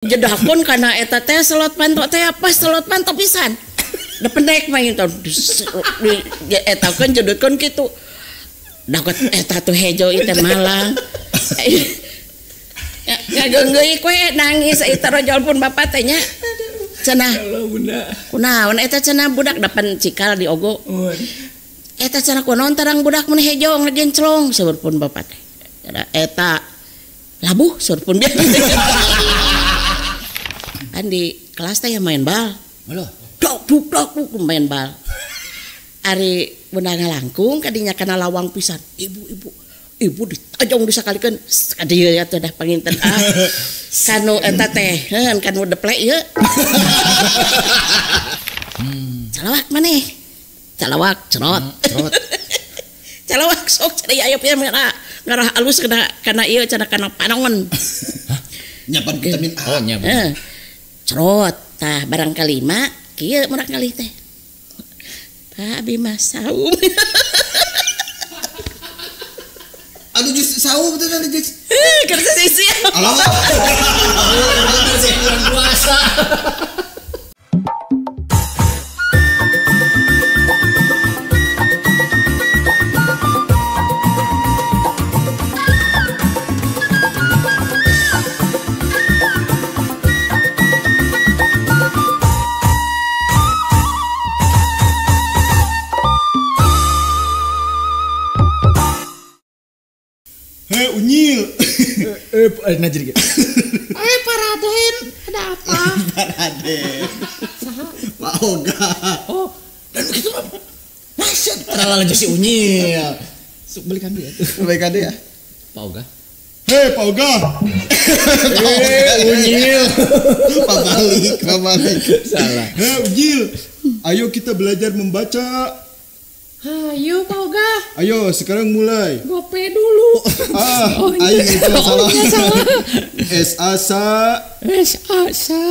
Jedahkeun kana eta teh selot panto teh apa selot panto pisan. Da pendek mah itu di etakeun jedutkeun kitu. Da eta tuh hejo ieu teh malang. Ngageunggeui we nangis eta rojol pun bapak teh nya. Cenah. Kunaon eta cenah budak dapan cikal diogo. Eta cenah kunaon tarang budak mun hejo ngejenclong saur pun bapak teh. Eta labuh saur pun biar. Kan di kelas teh main bal. Halo. Dok duk dok duk main bal. Ari bunda ngalangkung kadinya kana lawang pisan. Ibu-ibu, ibu ditajong disakalikeun ka dieu ya teh dah panginten ah. Kanu eta teh, heuh kanu deplek ieu. Calawak maneh. Calawak cerot. Cerot. Calawak sok cenah aya pieu ngarah alus kana kana ieu cenah kana panon. Hah? Nyapan vitamin A. Oh nya. Cerot tah barang kalima kieu murang kali teh. Pak abi mah saum. Aduh jus saum teh tadi jus. Kerja sisi. Alah. Bulan puasa. Hei unyil. Nah jadi gitu. Pak Raden, ada apa? Pak Raden. Pak Oga. Oh, dan begitu mah. Masya terlalu aja si unyil. Sok belikan dia tuh. Belikan dia. Pak Oga. Hei Pak Oga. Unyil. Pak balik, Pak balik. Salah. Hei unyil. Ayo kita belajar membaca. Ayo Pak Oga. Ayo sekarang mulai. Gope dulu. Ah, oh, ayo itu salah. Oh, salah. S A S A S A S A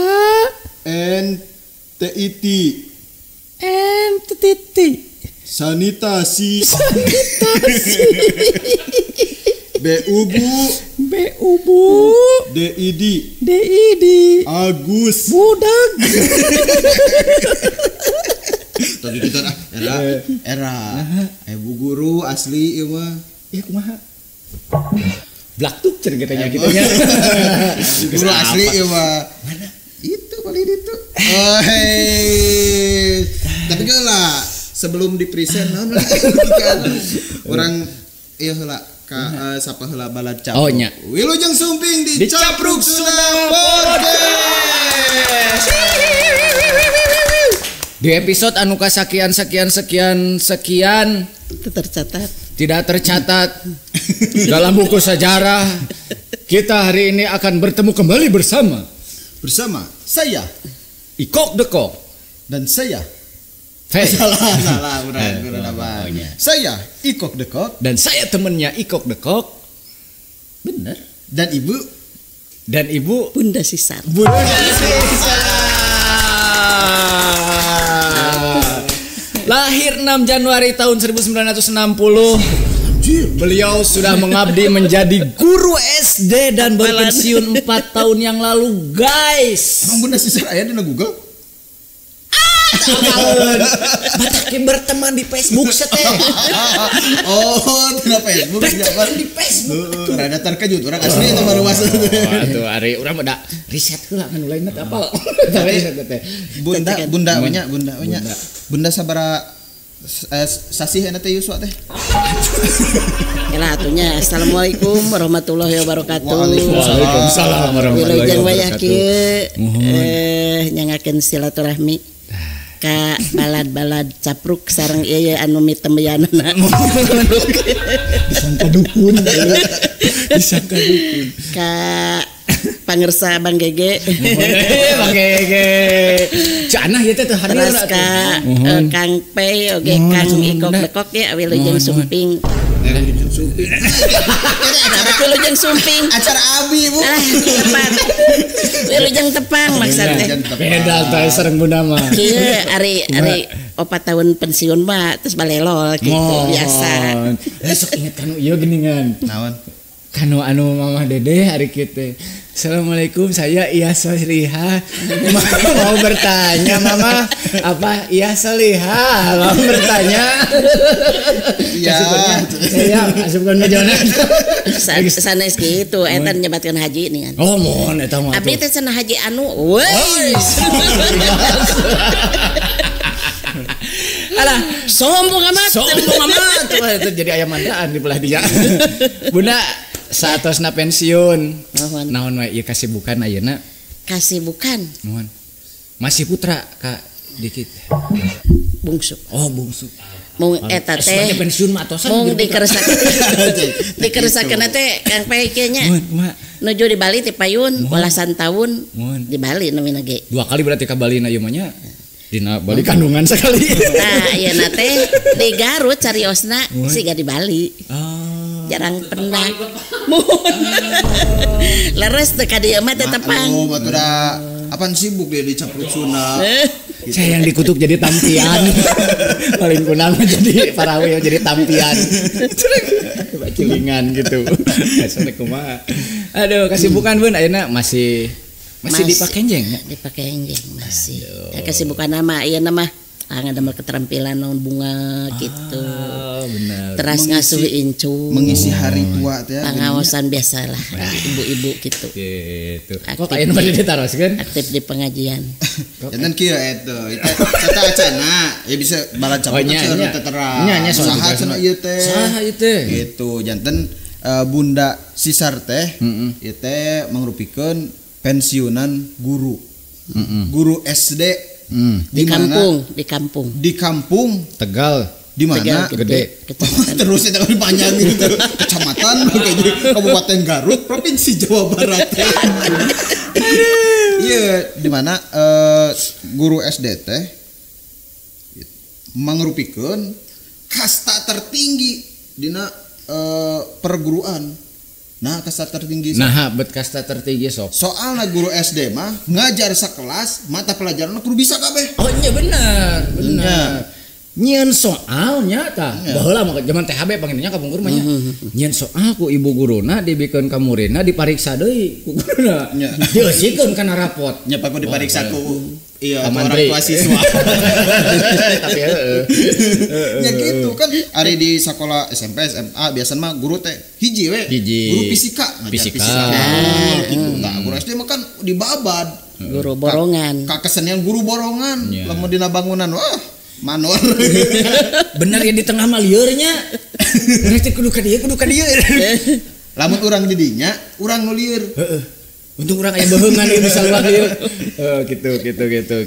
N T I T N T I T Sanitasi. Sanitasi. B U B B U B D I D D I D Agus. Budak. Tadi kita era era ibu guru asli ieu mah. Ieu kumaha? Blak tuh ceritanya gitu nya. Guru asli ieu mah. Mana? Itu paling itu. Oh, hey. Tapi geula sebelum di present naon orang ieu heula ka sapa heula balad capruk. Oh nya. Wilujeng Sumping di Capruk Sunda Podcast. Di episode anu kasakian sekian sekian sekian tercatat tidak tercatat dalam buku sejarah, kita hari ini akan bertemu kembali bersama bersama saya Ikok Dekok dan saya salah salah urang apa saya Ikok Dekok dan saya temennya Ikok Dekok bener dan ibu Bunda Sisar. Bunda Sisar. Lahir 6 Januari tahun 1960. Beliau sudah mengabdi menjadi guru SD dan baru pensiun 4 tahun yang lalu, guys. Emang Bunda Sisar aya dina Google? Ah, batak berteman di Facebook teh. Oh, dina Facebook. Berteman di Facebook. Rada terkejut urang asli itu baru masuk. Atuh ari urang mah da riset heula kan lainna teh apal. Tapi riset teh. Bunda bunda nya bunda nya. Bunda sabara sasih eta teh yuswa teh. Yalah atunya. Assalamualaikum warahmatullahi wabarakatuh. Waalaikumsalam warahmatullahi wabarakatuh. Wayah kieu nyangakeun silaturahmi ka balad-balad capruk sareng ieu anu mitembeyanana. Disangka dukun. Disangka dukun. Ka pangersa Bang Gege. Bang Gege. Canah ieu teh teu hadir atuh. Terus ka Kang Pei oge Kang Ikok Dekok ya wilujeng Sumping. Sumping. Wilujeng Sumping. Acara abi, Bu. Tepat. Wilujeng tepang maksudnya. Beda teh sareng Bunda mah. Kieu ari ari 4 tahun pensiun mah terus balelol gitu biasa. Sok inget kanu ieu geuningan. Naon? Kanu anu Mama Dede hari kita. Assalamualaikum, saya Iya Soliha. Mau bertanya Mama, apa Iya Soliha? Mau bertanya. Iya. Iya, asupkeun bejana. Sanes kitu eta nyebatkeun haji nih kan. Oh, mohon eta mah. Abdi teh cenah haji anu. Woi. Alah, sombong amat. Sombong amat. Wah, itu jadi ayam mandaan di belah dia. Bunda saatosna pensiun. Naon wae ieu kasibukan ayeuna? Kasibukan. Mohon. Masih putra Kak dikit. Bungsu. Oh, bungsu. Mung eta teh pensiun mah atosan mung dikeresakeun. Dikeresakeun teh Kang Pai kieu nya. Nuju di Bali ti payun belasan tahun di Bali namina ge. Dua kali berarti ka Bali na ieu mah nya. Dina Bali kandungan sekali. Nah, ayeuna teh di Garut cariosna siga di Bali. Jarang pernah. Leres teh ka dieu mah teh tepang. Oh, batur da apaan sibuk dia di Capruk Sunda. Gitu. Saya yang dikutuk jadi tampian. Paling kunang jadi parawe jadi tampian. Cilingan gitu. Asal kumaha. Aduh, kasibukan Bun ayeuna masih dipakenjeng nya? Dipakenjeng masih. Ya, kasibukan nama ayeuna mah ngadamel keterampilan naon bunga gitu. Benar. Teras ngasuh incu. Mengisi hari tua teh. Pengawasan biasalah ibu-ibu gitu. Gitu. Kok aya nu bade ditaroskeun? Aktif di pengajian. Janten kieu eta. Eta acana ya bisa balan capek cenah teh terang. Nya saha cenah ieu teh. Saha ieu teh? Gitu. Janten Bunda Sisar teh ieu teh mangrupikeun pensiunan guru. Guru SD. Di kampung, di kampung. Di kampung Tegal. Di mana? Gede. Terus itu panjang gitu. Kecamatan Kabupaten Garut, Provinsi Jawa Barat. Iya, di mana guru SD teh mangrupikeun kasta tertinggi dina perguruan. Nah, kasta tertinggi. Nah, bet kasta tertinggi sok. Soalna guru SD mah ngajar sakelas mata pelajaran kudu bisa kabeh. Oh iya bener, bener. Nyieun soalnya tah. Baheula mah zaman THB panginnya ka pungkur mah nya. Nyieun soal ku ibu guruna dibikeun ka muridna dipariksa deui ku guruna. Dieusikeun kana rapot. Nya paku dipariksa ku iya orang tua siswa. Tapi heeh. Ya gitu kan ari di sekolah SMP SMA biasana mah guru teh hiji we. Guru fisika ngajar fisika. Gitu. Tah guru SD mah kan dibabad. Guru borongan. Ka kesenian guru borongan. Lamun dina bangunan wah manor. Bener ya di tengah mah lieurnya. Berarti kudu ka dieu kudu ka dieu. Lamun urang di dinya, urang nu lieur. Heeh. Untung urang aya beheungan ieu bisa luar lieur.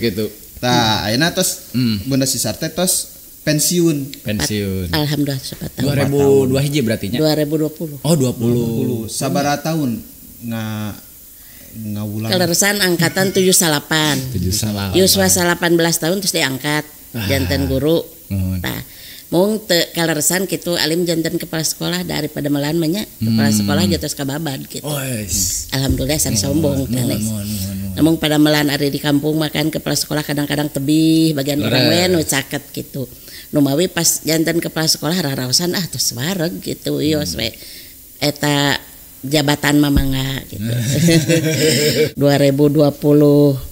Gitu. Tah, ayeuna tos Bunda Sisar teh tos pensiun. Pensiun. Alhamdulillah 4 tahun. 2002 hiji berarti nya. 2020. Oh, 20. Sabaraha tahun ngawulang. Kaleresan angkatan 78. 78. Yuswa 18 tahun terus diangkat. Janten guru. Tah, mung teu kaleresan kitu alim janten kepala sekolah daripada melahan mah nya kepala sekolah geus kababad gitu. Oh, alhamdulillah san sombong sanes. Namun pada melahan ari di kampung makan kepala sekolah kadang-kadang tebih bagian urang we nu caket gitu. Numawi pas janten kepala sekolah raraosan ah tos wareg gitu ios we. Eta jabatan mamangga gitu. 2020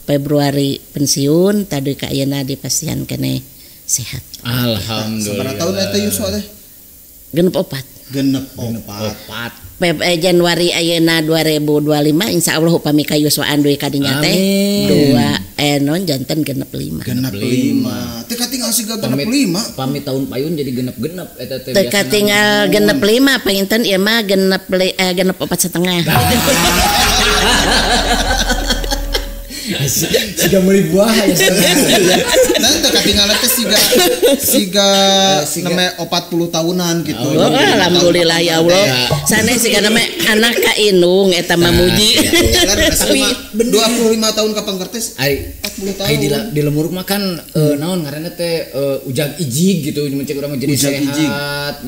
Februari pensiun tadi ka ayeuna dipasihan keneh sehat. Alhamdulillah. Sabaraha tahun eta yuswa teh? 64. 64. Januari ayeuna 2025 insyaallah upami ka yuswaan deui ka dinya teh 2 non janten 65. 65. Teu katinggal siga 65. Pamit tahun payun jadi genep-genep eta teh. Teu katinggal 65 panginten ieu mah genep 4,5. Siga meuli buah ya. Dan teu katinggalan teh siga name 40 tahunan gitu. Oh, alhamdulillah ya Allah. Sanes siga name anak ka indung eta mah muji. Tapi 25 tahun ka pangkertes. Ai 40 tahun. Ai di lemuruk mah kan naon ngaranna teh ujag ijig gitu mun cek urang mah jadi sehat.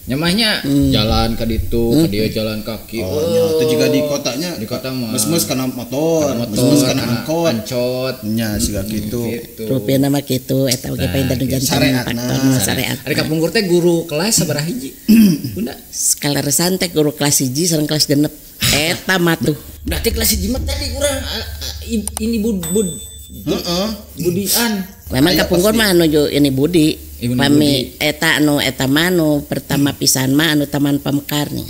Nyamahnya jalan ka ditu, ka dieu jalan kaki. Oh, nya teh juga di kotanya. Di kota mah. Mes-mes kana motor, mes-mes kana Angkot. Ancot. Nya siga kitu. Rupina mah kitu eta oge painten nu janten faktor syariat. Ari kapungkur teh guru kelas sabaraha hiji? Bunda. Kaleresan teh guru kelas 1 sareng kelas 6. Eta mah tuh. Berarti kelas 1 mah tadi urang ini bud heeh. Budian. Memang kapungkur mah nuju ini Budi. Pami eta anu eta mah nu pertama pisan mah anu Taman Pamekar nih.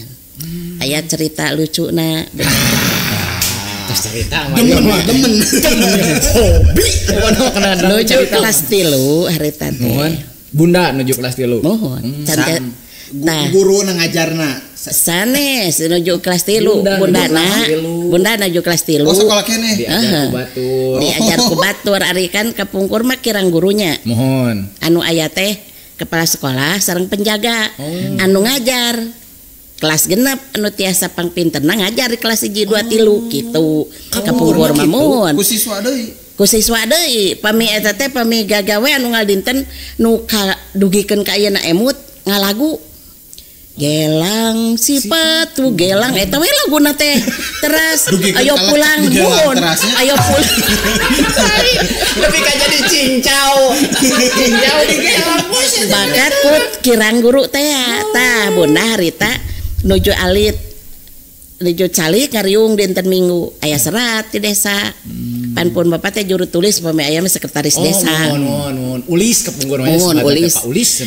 Aya cerita lucuna. Terus cerita mah demen. Hobi. Nuju kelas 3 harita teh. Bunda nuju kelas 3. Mohon. Guru na ngajarna. Sanes nuju kelas 3 bunda nuju kelas 3. Oh sekolah keneh. Diajar ku batur. Diajar ku batur ari kan kapungkur mah kirang gurunya. Mohon. Anu aya teh kepala sekolah sareng penjaga. Anu ngajar kelas genep anu tiasa pangpinterna ngajar di kelas 1 2 3 kitu. Kapungkur mah mohon. Ku siswa deui. Ku siswa deui pami eta teh pami gagawe anu ngal dinten nu dugikeun ka ayeuna emut ngalagu gelang sifat tu gelang eta we laguna teh teras ayo pulang mohon ayo pulang lebih ka jadi cincau cincau di gelang bakat put kirang guru teh tah bunda harita nuju alit nuju calik ngariung dinten minggu aya serat di desa pan pun bapak teh juru tulis pami aya mah sekretaris desa mohon ulis kapungkur mah ulis Pak ulis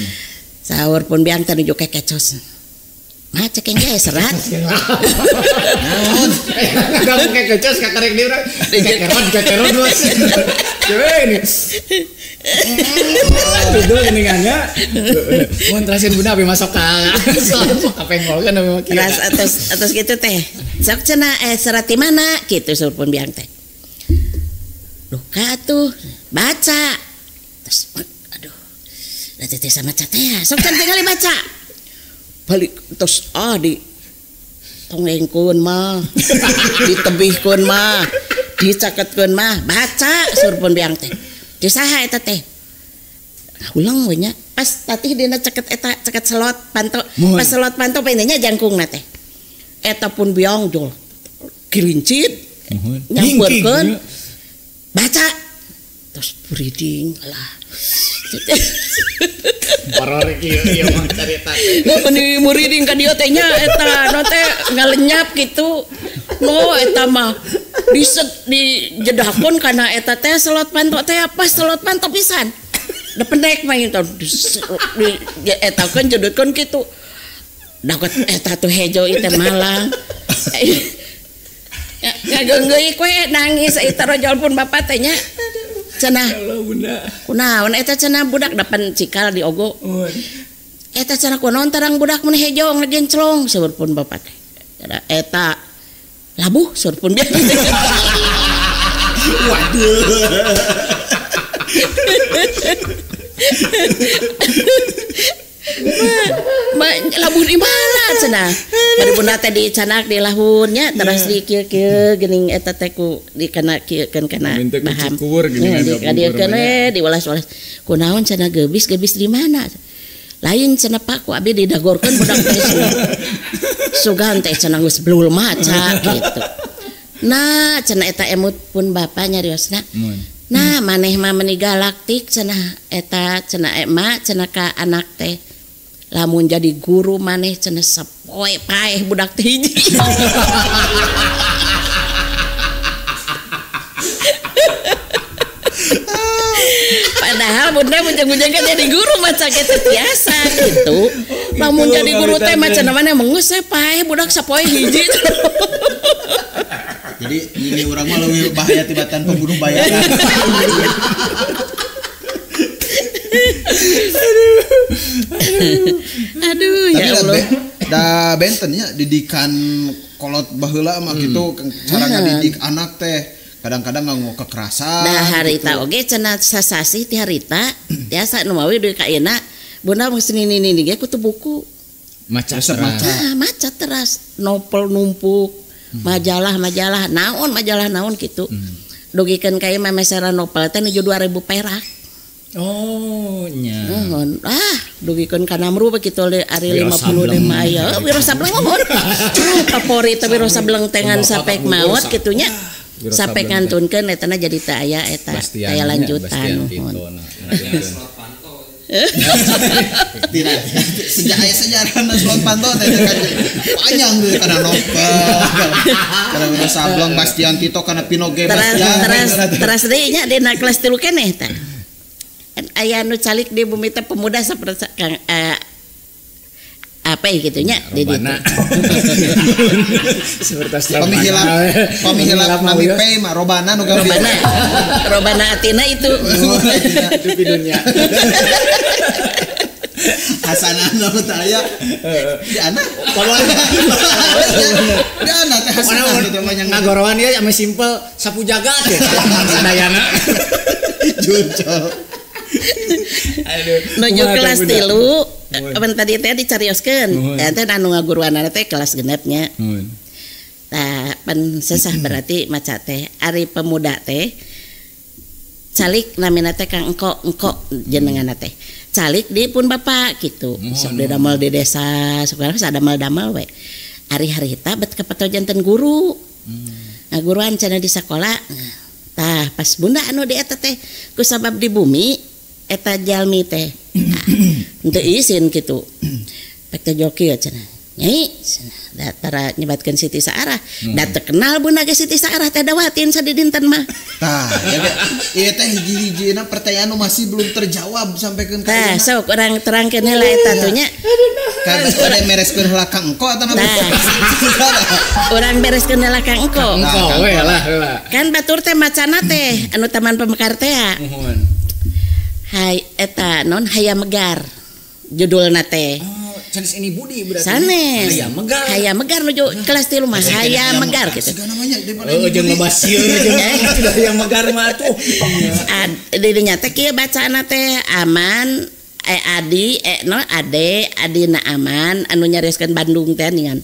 sahur pun biang teh nuju kekecos. Mah cekeng ge serat. Naon? Kamu kekecos kakarek di urang. Kekerot bos. Coba ini. Itu geningannya. Mun terasin bunda abi masuk ka. Ka penggol kan abi mah. Teras atos kitu teh. Sok cenah serat di mana kitu saur pun biang teh. Duka atuh baca. Terus aduh. Da teh sama maca teh. Sok can tinggali baca. Balik terus di tongengkeun mah, ditebihkeun mah, dicaketkeun mah, baca saur pun biang teh. Di saha eta teh? Ulang we nya. Pas tatih dina caket eta caket selot panto, pas selot panto penenya jangkungna teh. Eta pun biang jol kirincit, nyampeurkeun, baca. Terus buriding lah. Horor kieu ieu mah carita. Meni muriding ka dieu teh nya eta no teh ngalenyap kitu. No eta mah diset dijedahkeun kana eta teh selot panto teh apa selot panto pisan. Da pendek mah itu di etakeun jedutkeun kitu. Da eta tuh hejo ieu teh malang. Ngageunggeui we nangis eta rojol pun bapak teh nya. Cenah kunaon eta cenah budak dapan cikal di ogo. Eta cenah kunaon tarang budak mun hejo ngajenclong saur pun bapak teh. Eta labuh saur pun biar. Waduh. Ma labuh di mana cenah? Bari bunda teh dicanak di lahunnya terus di kieu-kieu geuning eta teh ku dikena kieukeun kana baham. Dikadiekeun we diwelas-welas. Kunaon cenah geubis-geubis di mana? Lain cenah Pak ku abi didagorkeun budak teh. Sugan teh cenah geus belul maca gitu. Nah cenah eta emut pun bapa nyariosna. Nah maneh mah meni galaktik cenah eta cenah emak cenah ka anak teh. Lamun jadi guru maneh cenah sapoe paeh budak teh hiji. Padahal bunda bujang-bujang kan jadi guru maca kitu tiasa gitu. Lamun jadi guru teh maca namanya mengus paeh budak sapoe hiji. Jadi ini orang mah leuwih bahaya tibatan pembunuh bayaran. Aduh, ya Allah. Da bentennya didikan kolot baheula mah kitu cara ngadidik anak teh kadang-kadang nganggo kekerasan. Nah harita oge cenah sasasih ti harita biasa nu mawi deui ka ayeuna bunda geus nini-nini ge kutu buku. Maca teras. Nah, maca teras novel numpuk, majalah-majalah naon majalah naon kitu. Dugikeun ka ieu mah mesera novel teh nuju 2000 perak. Oh nya. Nuhun. Ah, dugikeun ka Namru kitu ari 55 aya. Wiro Sableng nuhun. Favorit Wiro Sableng teh ngan sampai maot kitu nya. Sampai ngantunkeun etana jadi teu aya eta aya lanjutan. Tidak sejak aya sejarahna slot panto teh panjang deui kana novel. Kana Wiro Sableng Bastian Tito kana Pinoge Bastian. Teras deui nya dina kelas 3 keneh tah. Aya nu calik di bumi teh pemuda sapertos Kang apa gitu nya di ditu. Seperti pamihilap nami pe mah robana nu gawe. Robana atina itu. Itu pidunya. Hasanah mah teh aya. Di anak. Di anak teh Hasanah gitu mah yang ngagorowan ieu ame simpel sapu jagat ya. Sadayana. Jujur. Aduh. Nuju kelas 3 apan tadi teh dicarioskeun. Teh anu ngaguruanana teh kelas 6 nya. Tah pan sesah berarti maca teh ari pemuda teh calik namina teh Kang Engko Engko jenenganna teh. Calik di pun bapak gitu. Sok didamel di desa, sok sadamel-damel we. Ari harita bet kapato janten guru. Ngaguruan cenah di sakola. Tah pas bunda anu di eta teh ku sabab di bumi eta jalmi teh henteu izin kitu. Pek teh joki cenah. Nyai cenah da tara nyebatkeun Siti Saarah. Da teu kenal bunda ge Siti Saarah teh dawatin sadidinten mah. Tah ya ieu teh hiji-hijina pertanyaan nu masih belum terjawab sampaikan ka ayeuna. Tah sok urang terangkeun heula eta tuh nya. Kan bade mereskeun heula Kang Engko atawa urang bereskeun heula Kang Engko. Engko we lah heula. Kan batur teh macana teh anu Taman Pemekar teh. Muhun. Hai eta non Hayam Megar judulna teh. Oh, sanes ini Budi berarti. Sanes. Hayam Megar. Hayam Megar nuju kelas 3 mah Hayam Megar gitu. Oh, jeung loba sieun jeung Hayam Megar mah atuh. Didinya teh kieu bacaanna teh aman adi no ade adina aman anu nyarioskeun Bandung teh ningan.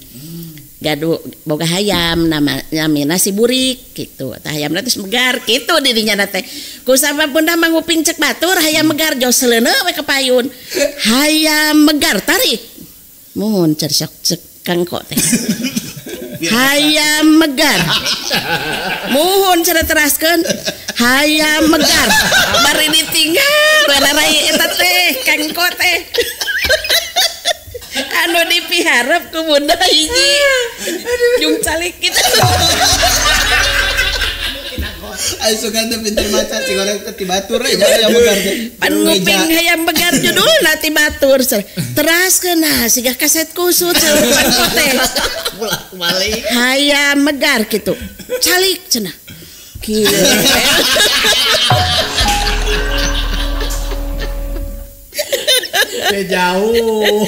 Gaduh boga hayam namina si burik gitu. Tah hayamna geus megar kitu dirinya teh. Ku sabab bunda manguping cek batur hayam megar jos seleuneu we ka payun. Hayam megar tarik. Muhun cer sok cek Kang Kok teh. Hayam megar. Muhun cenah teraskeun hayam megar. Bari ditinggal we rai eta teh Kang Kok teh. Anu dipiharep ku bunda hiji jeung calik kitu. Ayo sugan teh pinter maca si goreng teh ti batur we nya hayam megar teh. Pan nguping hayam megar judulna ti batur. Teraskeun nah siga kaset kusut saur pan teh. Bolak-balik. Hayam megar kitu. Calik cenah. Kieu. Jauh.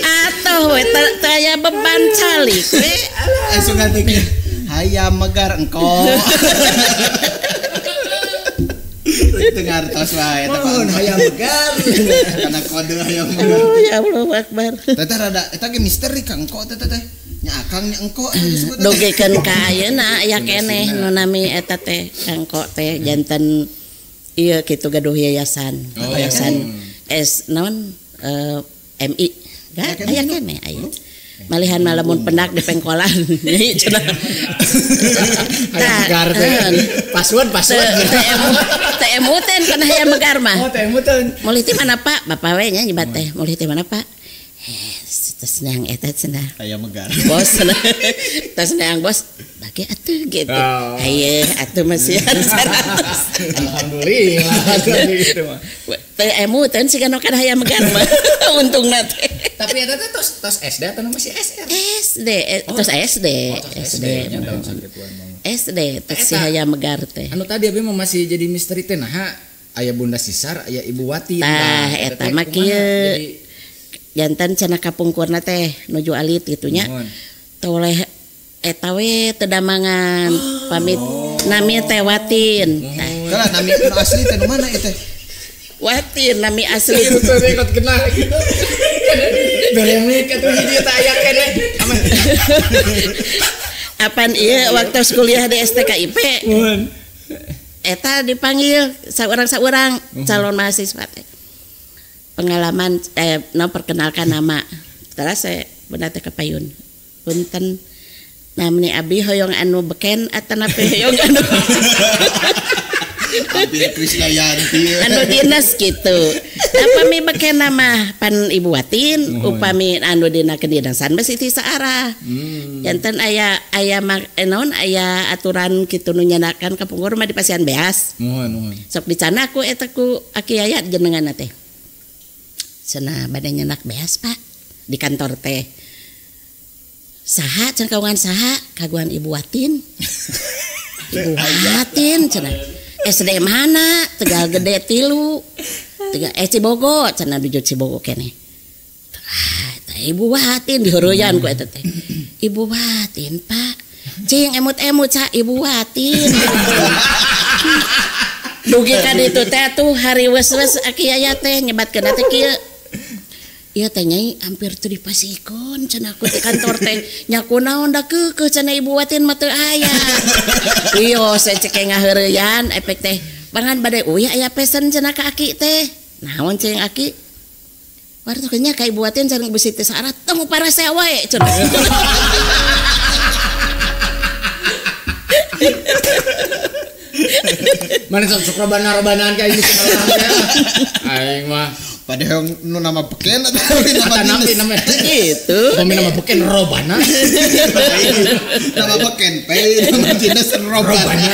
Atuh we teu aya beban calik we. Langsung teh hayam megar engko. Teu ngartos wae eta mah hayam megar. Kana kode hayam megar. Oh ya Allah akbar. Teteh rada eta ge misteri Kang Engko teh teh. Nya akang nya engko disebut. Dogekeun ka ayeuna aya keneh nu nami eta teh Kang Engko teh janten ieu kitu gaduh yayasan. Yayasan S naon MI. Aya keneh aya. Malihan malamun pendak di pengkolan. Cenah. Hayam megar teh. Password. TMU teh kana hayam megar mah. Oh, TMU teh. Mulih ti mana Pak? Bapak we nya nyebat teh. Mulih ti mana Pak? Terus neang eta cenah. Hayam megar. Bos. Terus neang bos. Bagi atuh gitu. Haye atuh masihan 100. Alhamdulillah gitu mah. TMU teh siga nu kana hayam megar mah. Untungna teh. Tapi eta teh tos SD atau masih SR? SD, tos SD. SD. SD tos si hayam megar teh. Anu tadi abi mah masih jadi misteri teh naha aya Bunda Sisar, aya Ibu Wati. Tah eta mah kieu. Jantan cenah kapungkurna teh nuju alit kitu nya. Toleh eta we teu damangan pamit nami teh Watin. Tah nami nu asli teh nu mana ieu teh? Watin nami asli. Itu teh ikut kena gitu. Beremik atuh hiji teh aya keneh. Apan ieu waktu kuliah di STKIP. Eta dipanggil saurang-saurang calon mahasiswa teh. Pengalaman no perkenalkan nama. Terus saya bunda teh kapayun. Punten Namni abi hoyong anu beken atanapi hoyong anu Hampir Krisdayanti anu dinas gitu. Upami beken mah pan Ibu Watin, upami anu dina kedinasan mah Siti Saarah. Janten aya aya naon aya aturan kitu nu nyanakan kapungkur mah di pasian beas. Muhun. Sok dicana ku eta ku aki aya jenenganna teh. Cenah bade nyenak beas Pak di kantor teh. Saha cenah kagungan saha? Kagungan Ibu Watin. Ibu Watin cenah. SD mana? Tegal Gede 3. Tegal Cibogo cenah nuju Cibogo keneh. Ah, eta Ibu Watin diheureyan ku eta teh. Ibu Watin, Pak. Cing emut-emut sa Ibu Watin. Dugi ka ditu teh atuh hari weus-weus aki aya teh nyebatkeun teh kieu. Ieu teh nyai hampir teu dipasihkeun cenah ku ti kantor teh. Nya kunaon da keukeuh cenah Ibu Watin mah teu aya. Ieu saya cek ngaheureyan efek teh. Pangan bade uya aya pesen cenah ka aki teh. Naon cing aki? Wartoh nya ka Ibu Watin sareng Ibu Siti Sarah tong parasea wae cenah. Mana sok robana-robanaan ka ini cenah. Aing mah padahal nu nama beken atau nama dinas gitu. Pami nama beken robana. Nama beken pe nama dinas robana.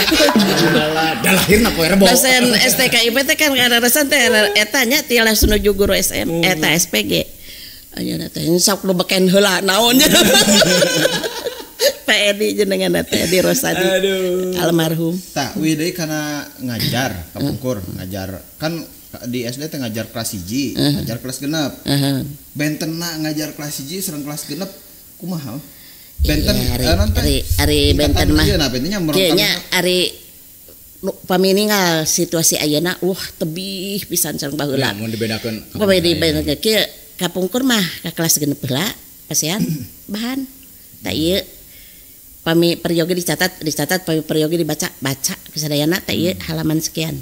Da lahirna poe Rebo. Dosen STKIP teh kan kararesan teh eta nya tilas nuju guru SM eta SPG. Ayeuna teh sok nu beken heula naon. Pak Edi jenengan teh Edi Rosadi. Almarhum. Tah we deui kana ngajar kapungkur ngajar kan di SD teh ngajar kelas 1, ngajar kelas genep. Bentenna ngajar kelas 1 sareng kelas genep kumaha? Benten ari benten mah. Kieu nya ari pami ninggal situasi ayeuna wah tebih pisan sareng baheula. Mun dibedakeun. Pami dibedakeun kieu kapungkur mah ka kelas genep heula pasian bahan. Tah ieu pami peryogi dicatat pami peryogi dibaca baca kasadayana tah ieu halaman sekian.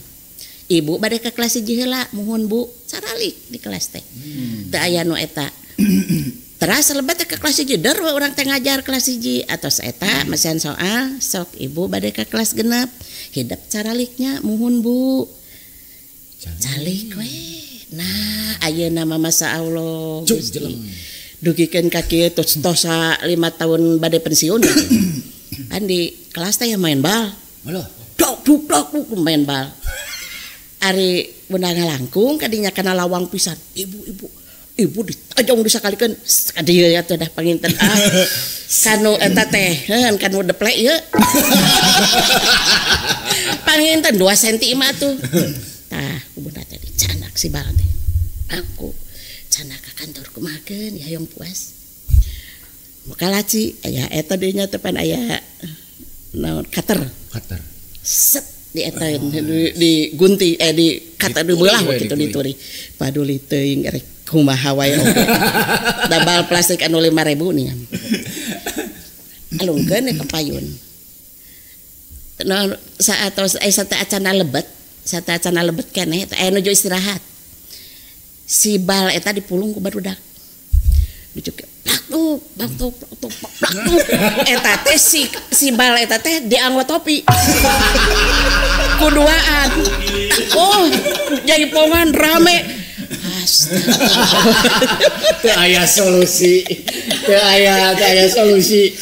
Ibu bade ke kelas 1 heula muhun Bu caralik di kelas teh. Teu aya nu eta. Teras lebet ke kelas 1 der we urang teh ngajar kelas 1 atos eta masihan soal sok ibu bade ke kelas genep hidep caraliknya muhun Bu. Calik we. Nah ayeuna mah masa Allah Gusti. Dugikeun ka kieu tos tosa 5 tahun bade pensiun. Kan di kelas teh main bal. Halo. Dok duk dok main bal. Ari bunda ngalangkung kadinya kana lawang pisan. Ibu ibu ditajong disakalikeun ka dieu atuh dah panginten ah. Kanu eta teh heuh kanu deplek ieu. Panginten 2 cm mah atuh. Tah ku bunda teh dicanak si bal teh. Aku canak ka kantor kumahakeun ya hoyong puas. Muka laci aya eta deui nya teh pan aya naon cutter. Cutter. Set di eta di gunti di kata di belah kitu dituri paduli teuing rek kumaha wae oge dabal plastik anu 5000 nih alungkeun ka payun nah saatos sata acana lebet keneh aya nuju istirahat si bal eta dipulung ku barudak dicuke plak tuk plak tuk eta teh si bal eta teh dianggo topi kuduaan oh jaipongan rame. Teu aya solusi teu aya solusi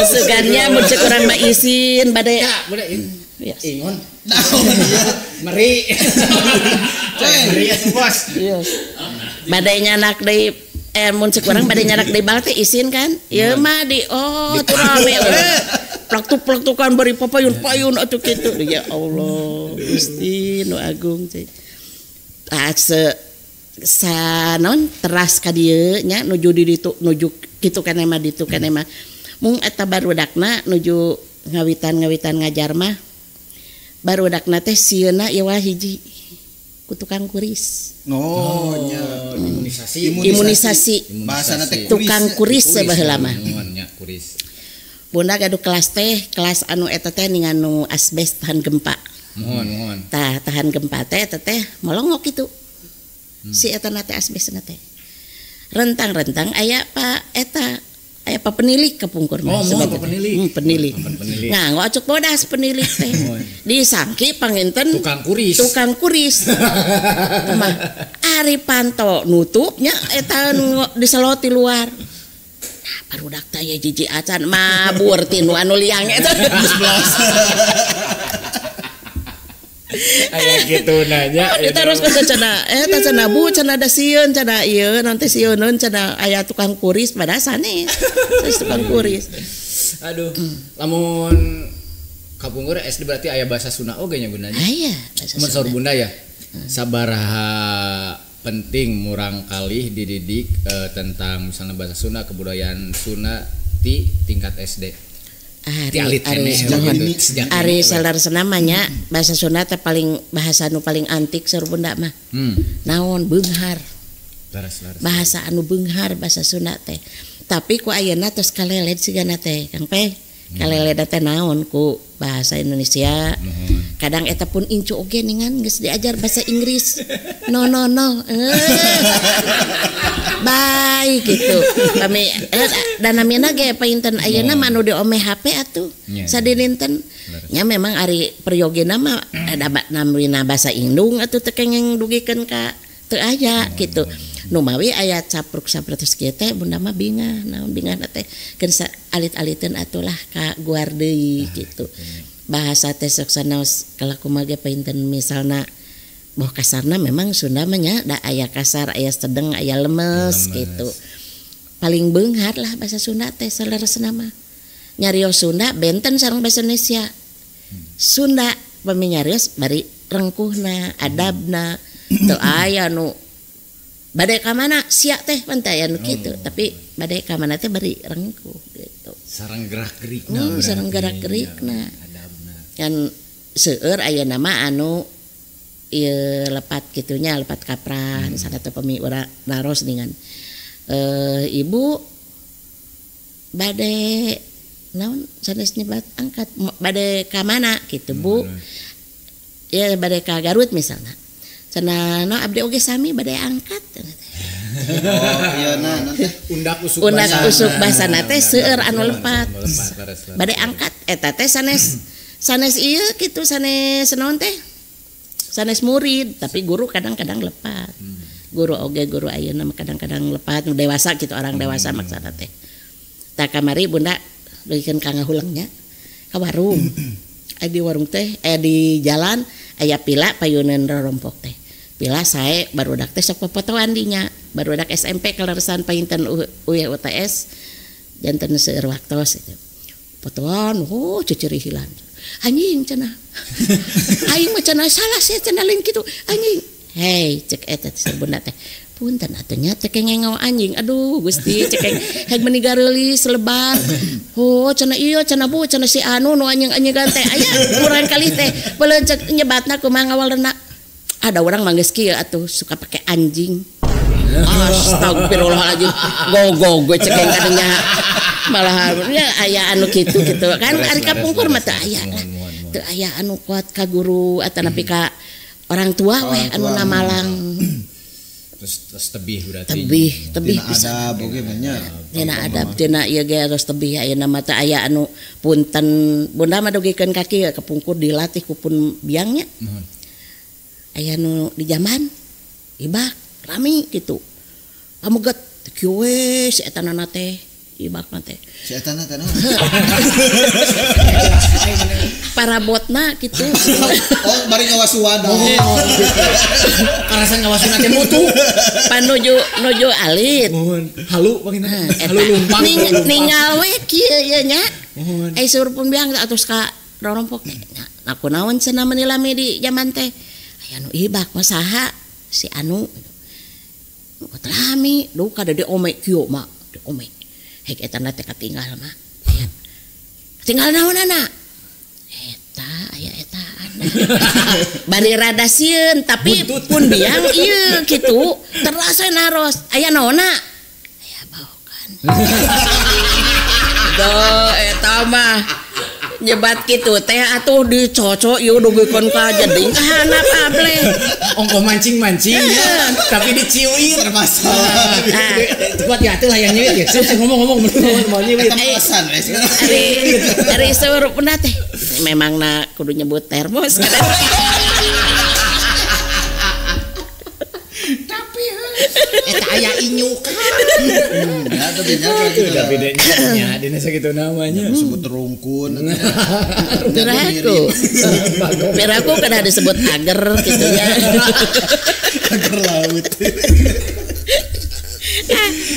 sugannya mun cek urang mah isin bade ingon meri meri bos bade nyanak deui mun cek urang bade nyanak deui bal teh isin kan ieu mah di oh tuh rame plak-plaktukan bari papayun-payun atuh kitu ya Allah Gusti nu agung teh tah sanon teras ka dieu nya nuju di ditu nuju kitu keneh mah ditu keneh mah mung eta barudakna nuju ngawitan-ngawitan ngajar mah barudakna teh sieuna ieu hiji ku tukang kuris. Oh nya imunisasi. Bahasana teh tukang kuris baheula mah. Nya kuris. Bunda gaduh kelas teh, kelas anu eta teh anu asbes tahan gempa. Mohon. Tah tahan gempa teh eta teh molongok kitu. Si eta na teh asbesna teh. Rentang-rentang aya Pak eta Aya penilik kapungkur mah. Oh, penilik. Penilik. Nah, ngocok bodas penilik teh. Disangki panginten tukang kuris. Tukang kuris. Mah ari panto nutupnya eta diselot di luar. Nah, barudak teh aya jiji acan mabur tinu anu liang eta. Aya kitu nanya. Diterus ke cenah eta cenah bu cenah da sieun cenah ieu nanti sieuneun cenah aya tukang kuris pada sanes. Sanes tukang kuris. Aduh, lamun kapungkur SD berarti aya bahasa Sunda oge nya bundanya. Aya bahasa Sunda. Mun saur bunda ya. Sabaraha penting murang kalih dididik tentang misalnya bahasa Sunda, kebudayaan Sunda di tingkat SD. Ari ari saleresna mah nya bahasa Sunda teh paling bahasa nu paling antik saur bunda mah. Naon beunghar. Bahasa anu beunghar bahasa Sunda teh. Tapi ku ayeuna tos kaleled sigana teh Kang Pe. Kaleled teh naon ku bahasa Indonesia. Kadang eta pun incu oge ningan geus diajar bahasa Inggris. No no no. Baik gitu. Kami dan namina ge painten ayeuna mah anu diome HP atuh. Sadininten nya memang ari peryogina mah ada namina bahasa Indung atuh teu kengeng dugikeun ka teu aya gitu. Nu mawi aya capruk sapertos kieu teh bunda mah bingah naon bingahna teh keun alit-aliteun atulah ka guar deui gitu. Bahasa teh sok sanaos kalakumaha ge painten misalna boh kasarna memang Sunda mah nya da aya kasar, aya sedeng, aya lemes gitu. Paling beunghar lah bahasa Sunda teh saleresna mah. Nyarios Sunda benten sareng bahasa Indonesia. Sunda pami nyarios bari rengkuhna, adabna, teu aya nu bade ka mana sia teh pan teh aya nu kitu, tapi bade ka mana teh bari rengkuh gitu. Sareng gerak-gerikna. Sareng gerak-gerikna. Adabna. Kan seueur aya nama anu ieu lepat kitunya, lepat kaprah misalnya teh pami urang naros dengan ibu bade naon sanes nyebat angkat bade ka mana gitu Bu. Ya bade ka Garut misalnya. Cenah no abdi oge sami bade angkat. Oh iya nah nanti undak usuk undak usuk basana teh seueur anu lepat. Bade angkat eta teh sanes sanes ieu kitu sanes naon teh? Sanes murid, tapi guru kadang-kadang lepat. Guru oge guru ayeuna mah kadang-kadang lepat nu dewasa gitu orang dewasa maksana teh. Tah kamari bunda dugikeun ka ngahulengnya ka warung. Aya di warung teh di jalan aya pila payuneun rorompok teh. Pila sae barudak teh sok popotoan dinya. Barudak SMP kaleresan painten UTS janten seueur waktos gitu. Potoan oh cecerihilan. Anjing cenah. Aing mah cenah salah sih cenah lain kitu. Anjing. Hei cek eta teh bunda teh. Punten atuh nya teh kengeng anjing. Aduh Gusti cek heg meuni gareulis lebar. Oh cenah ieu cenah bu cenah si anu nu anjing-anjingan teh. Aya kurang kali teh. Beuleun cek nyebatna kumaha ngawalna. Ada orang mah geus kieu atuh suka pakai anjing. Astagfirullahaladzim. Go go cek kadinya. Malah ya aya anu kitu gitu kan ari kapungkur mah teu aya. Teu aya anu kuat ka guru atanapi ka orang tua weh anu namalang. Terus tebih berarti. Tebih bisa. Adab oge mah nya. Dina adab dina ieu ge terus tebih ayeuna mah teu aya anu punten bunda mah dugikeun ka kieu kapungkur dilatih ku pun biangnya. Aya nu di jamban ibak rami kitu. Pameget kieu we si eta nana teh. Ibak mah teh. Si eta teh naon? Parabotna kitu. Oh, bari ngawasuan. Oh. Karasan ngawasuna teh mutu. Panuju nuju alit. Mohon. Halu panginten. Halu lumpang. Ningal we kieu ye nya. Ai seur pun biang atos ka rorompok teh. Nah, kunaon cenah meuni lami di jaman teh. Aya nu ibak mah saha si anu. Lami duka da diome kieu mah, diome. Hek eta na teh katinggal mah. Aya. Tinggal naonana? Eta aya etaan. Bari rada sieun tapi pun biang ieu kitu terasa naros. Aya naonna? Aya baokan. Do eta mah. Nyebat kitu teh atuh dicocok ieu dugikeun ka jeding ka handap ableh. Ongkoh mancing-mancing tapi diciuin bermasalah. Cepat ya atuh lah yang nyiwit ya. Saya ngomong-ngomong mau nyiwit. Eta alasan we. Ari saurupna teh memang na kudu nyebut termos. Tapi eta aya inyukan. Ya tapi nya gitu. Tapi nya dina sakitu namanya disebut rungkun. Piraku. Piraku kada disebut ager gitu ya. Ager laut.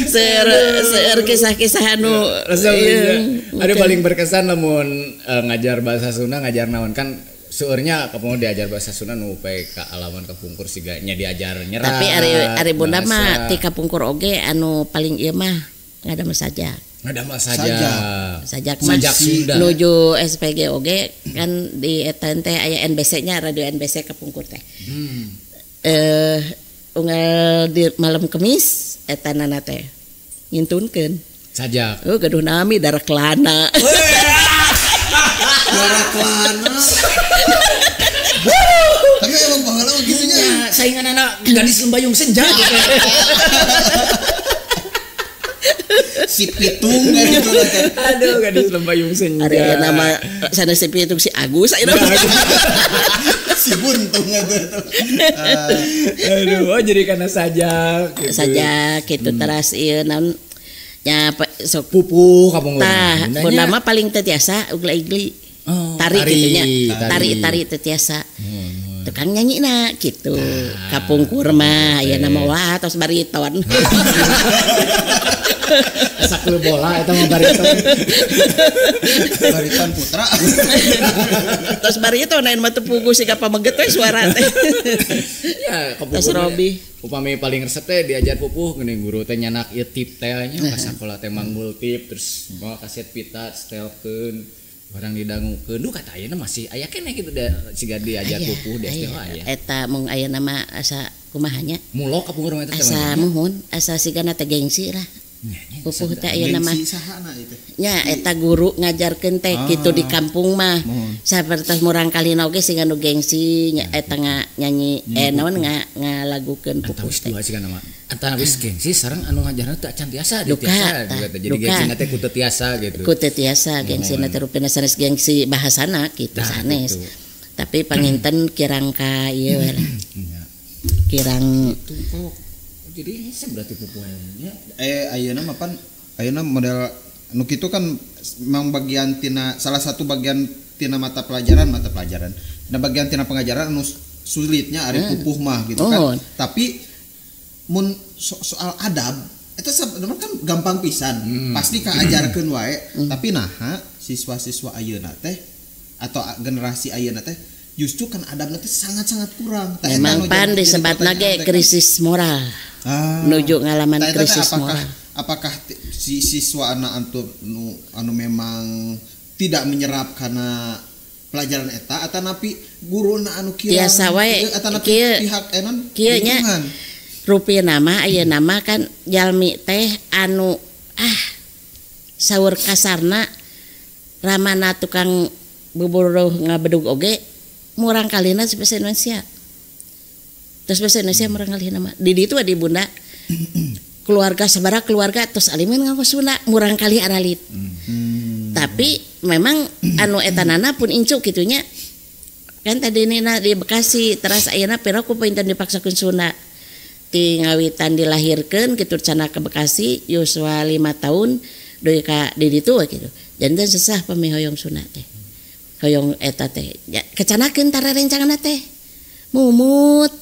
Seur kisah-kisah anu ada paling berkesan lamun ngajar bahasa Sunda ngajar naon kan seueurnya kamu diajar bahasa Sunda nu ka alaman kapungkur siga nya diajar nyerah. Tapi ari bunda mah ti kapungkur oge anu paling ieu mah ngadamel sajak. Ngadamel sajak. Sajak mah nuju SPG oge kan di eta teh aya NBC-nya radio NBC kapungkur teh. Unggal di malam Kemis eta nana teh ngintunkeun sajak. Oh gaduh nami Darah Kelana. Darah Kelana. Tapi emang baheula mah kitu nya. Saingan anak gadis lembayung senja. Si Pitung kan gitu. Aduh gadis lembayung senja. Ada nama sana si Pitung si Agus ayeuna. Si Buntung atuh. Aduh, oh jadi karena sajak gitu. Sajak gitu teras ieu naon nya sok pupuh kapungkur. Tah, bunda mah paling teu tiasa ugla-igli. Oh, tari gitu nya. Tari-tari teu tiasa. Tukang nyanyina gitu. Kapungkur mah aya nama wah tos bariton. Sakleu bola eta mah bariton. Bariton putra. Tos bariton lain mah teu puguh siga pameget we suara teh. Ya, tos Robi. Upami paling resep teh diajar pupuh geuning guru teh nyanak ieu tip teh nya ka sakola teh manggul tip terus bawa kaset pita setelkeun barang didangukeun. Duh kata ayeuna masih aya keneh kitu siga diajar pupuh di SD aya. Eta mung ayeuna mah asa kumaha nya? Mulok kapungkur mah eta teh. Asa muhun, asa sigana teh gengsi lah. Pupuh teh ayeuna mah. Nya eta guru ngajarkeun teh kitu di kampung mah. Sapertos murang kalina oge siga nu gengsi nya eta nyanyi naon ngalagukeun pupuh teh. Antara wis gengsi sareng anu ngajarna teu acan tiasa di tiasa jadi gengsina teh ku teu tiasa gitu. Ku teu tiasa gengsina teh rupina sanes gengsi bahasana kitu sanes. Tapi panginten kirang ka ieu we lah. Kirang jadi hese berarti pupuhnya. Ayeuna mah pan ayeuna model nu kitu kan memang bagian tina salah satu bagian tina mata pelajaran. Nah bagian tina pengajaran anu sulitnya ari pupuh mah gitu kan. Tapi mun soal adab itu sebenarnya kan gampang pisan. Pasti kaajarkeun wae, tapi naha siswa-siswa ayeuna teh atau generasi ayeuna teh justru kan adabna teh sangat-sangat kurang. Memang pan disebatna ge krisis moral. Nuju ngalaman krisis moral. Apakah si siswa anak anu memang tidak menyerap karena pelajaran eta atau napi guruna anu kirang tiasa wae atau napi pihak enon kieu nya. Rupi nama aya nama kan jalmi teh anu saur kasarna ramana tukang bubur ngabedug oge murang kalina bahasa Indonesia. Terus bahasa Indonesia murang kalina mah di ditu di bunda keluarga sabaraha keluarga terus alimin nganggo Sunda murang kali aralit. Tapi memang anu etanana pun incu kitunya kan tadi nina di Bekasi teras ayeuna pira ku pinten dipaksakeun Sunda. Ti ngawitan dilahirkeun kitu cana ke Bekasi yuswa 5 tahun deui ka di ditu kitu. Janten sesah pami hoyong Sunda teh. Hoyong eta teh kecanakeun tarerencanganna teh. Mumut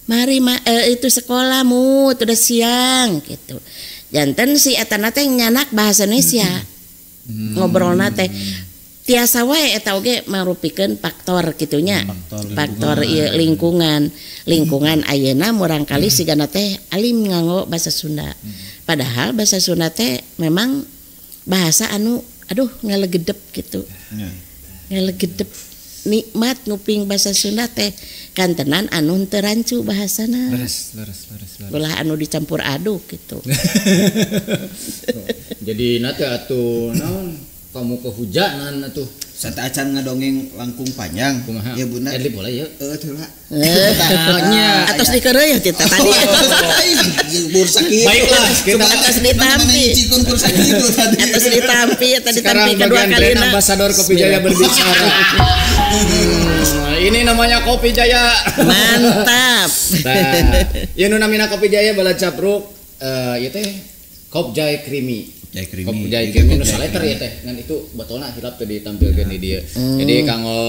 mari itu sekolah mut udah siang gitu. Janten si etana teh nyanak bahasa Indonesia. Ngobrolna teh tiasa wae eta oge marupikeun faktor kitunya. Faktor lingkungan. Lingkungan ayeuna murangkali sigana teh alim nganggo bahasa Sunda. Padahal bahasa Sunda teh memang bahasa anu aduh ngalegedep gitu. Ngalegedep nikmat nguping bahasa Sunda teh kantenan anu teu rancu bahasana. Leres. Ulah anu dicampur aduk gitu. Jadi nate atuh naon kamu kehujanan atuh. Sata acan ngadongeng langkung panjang. Kumaha? Ya bunda. Edlib boleh ya. Heeh teu lah. Atos dikeureuy ya tita tadi. Bursa kieu. Baiklah, kita atos ditampi. Cikun bursa kieu tadi. Atos ditampi tadi sekarang tampi kedua bagian kali brand ambasador Kopi Jaya berbicara. Ini namanya Kopi Jaya. Mantap. Nah, ieu nu namina Kopi Jaya bala capruk ieu teh Kopjai Creamy. Kopi Jaya Creamy nu saleter ya teh. Ngan itu botolna hilap teu ditampilkeun di dieu. Jadi kanggo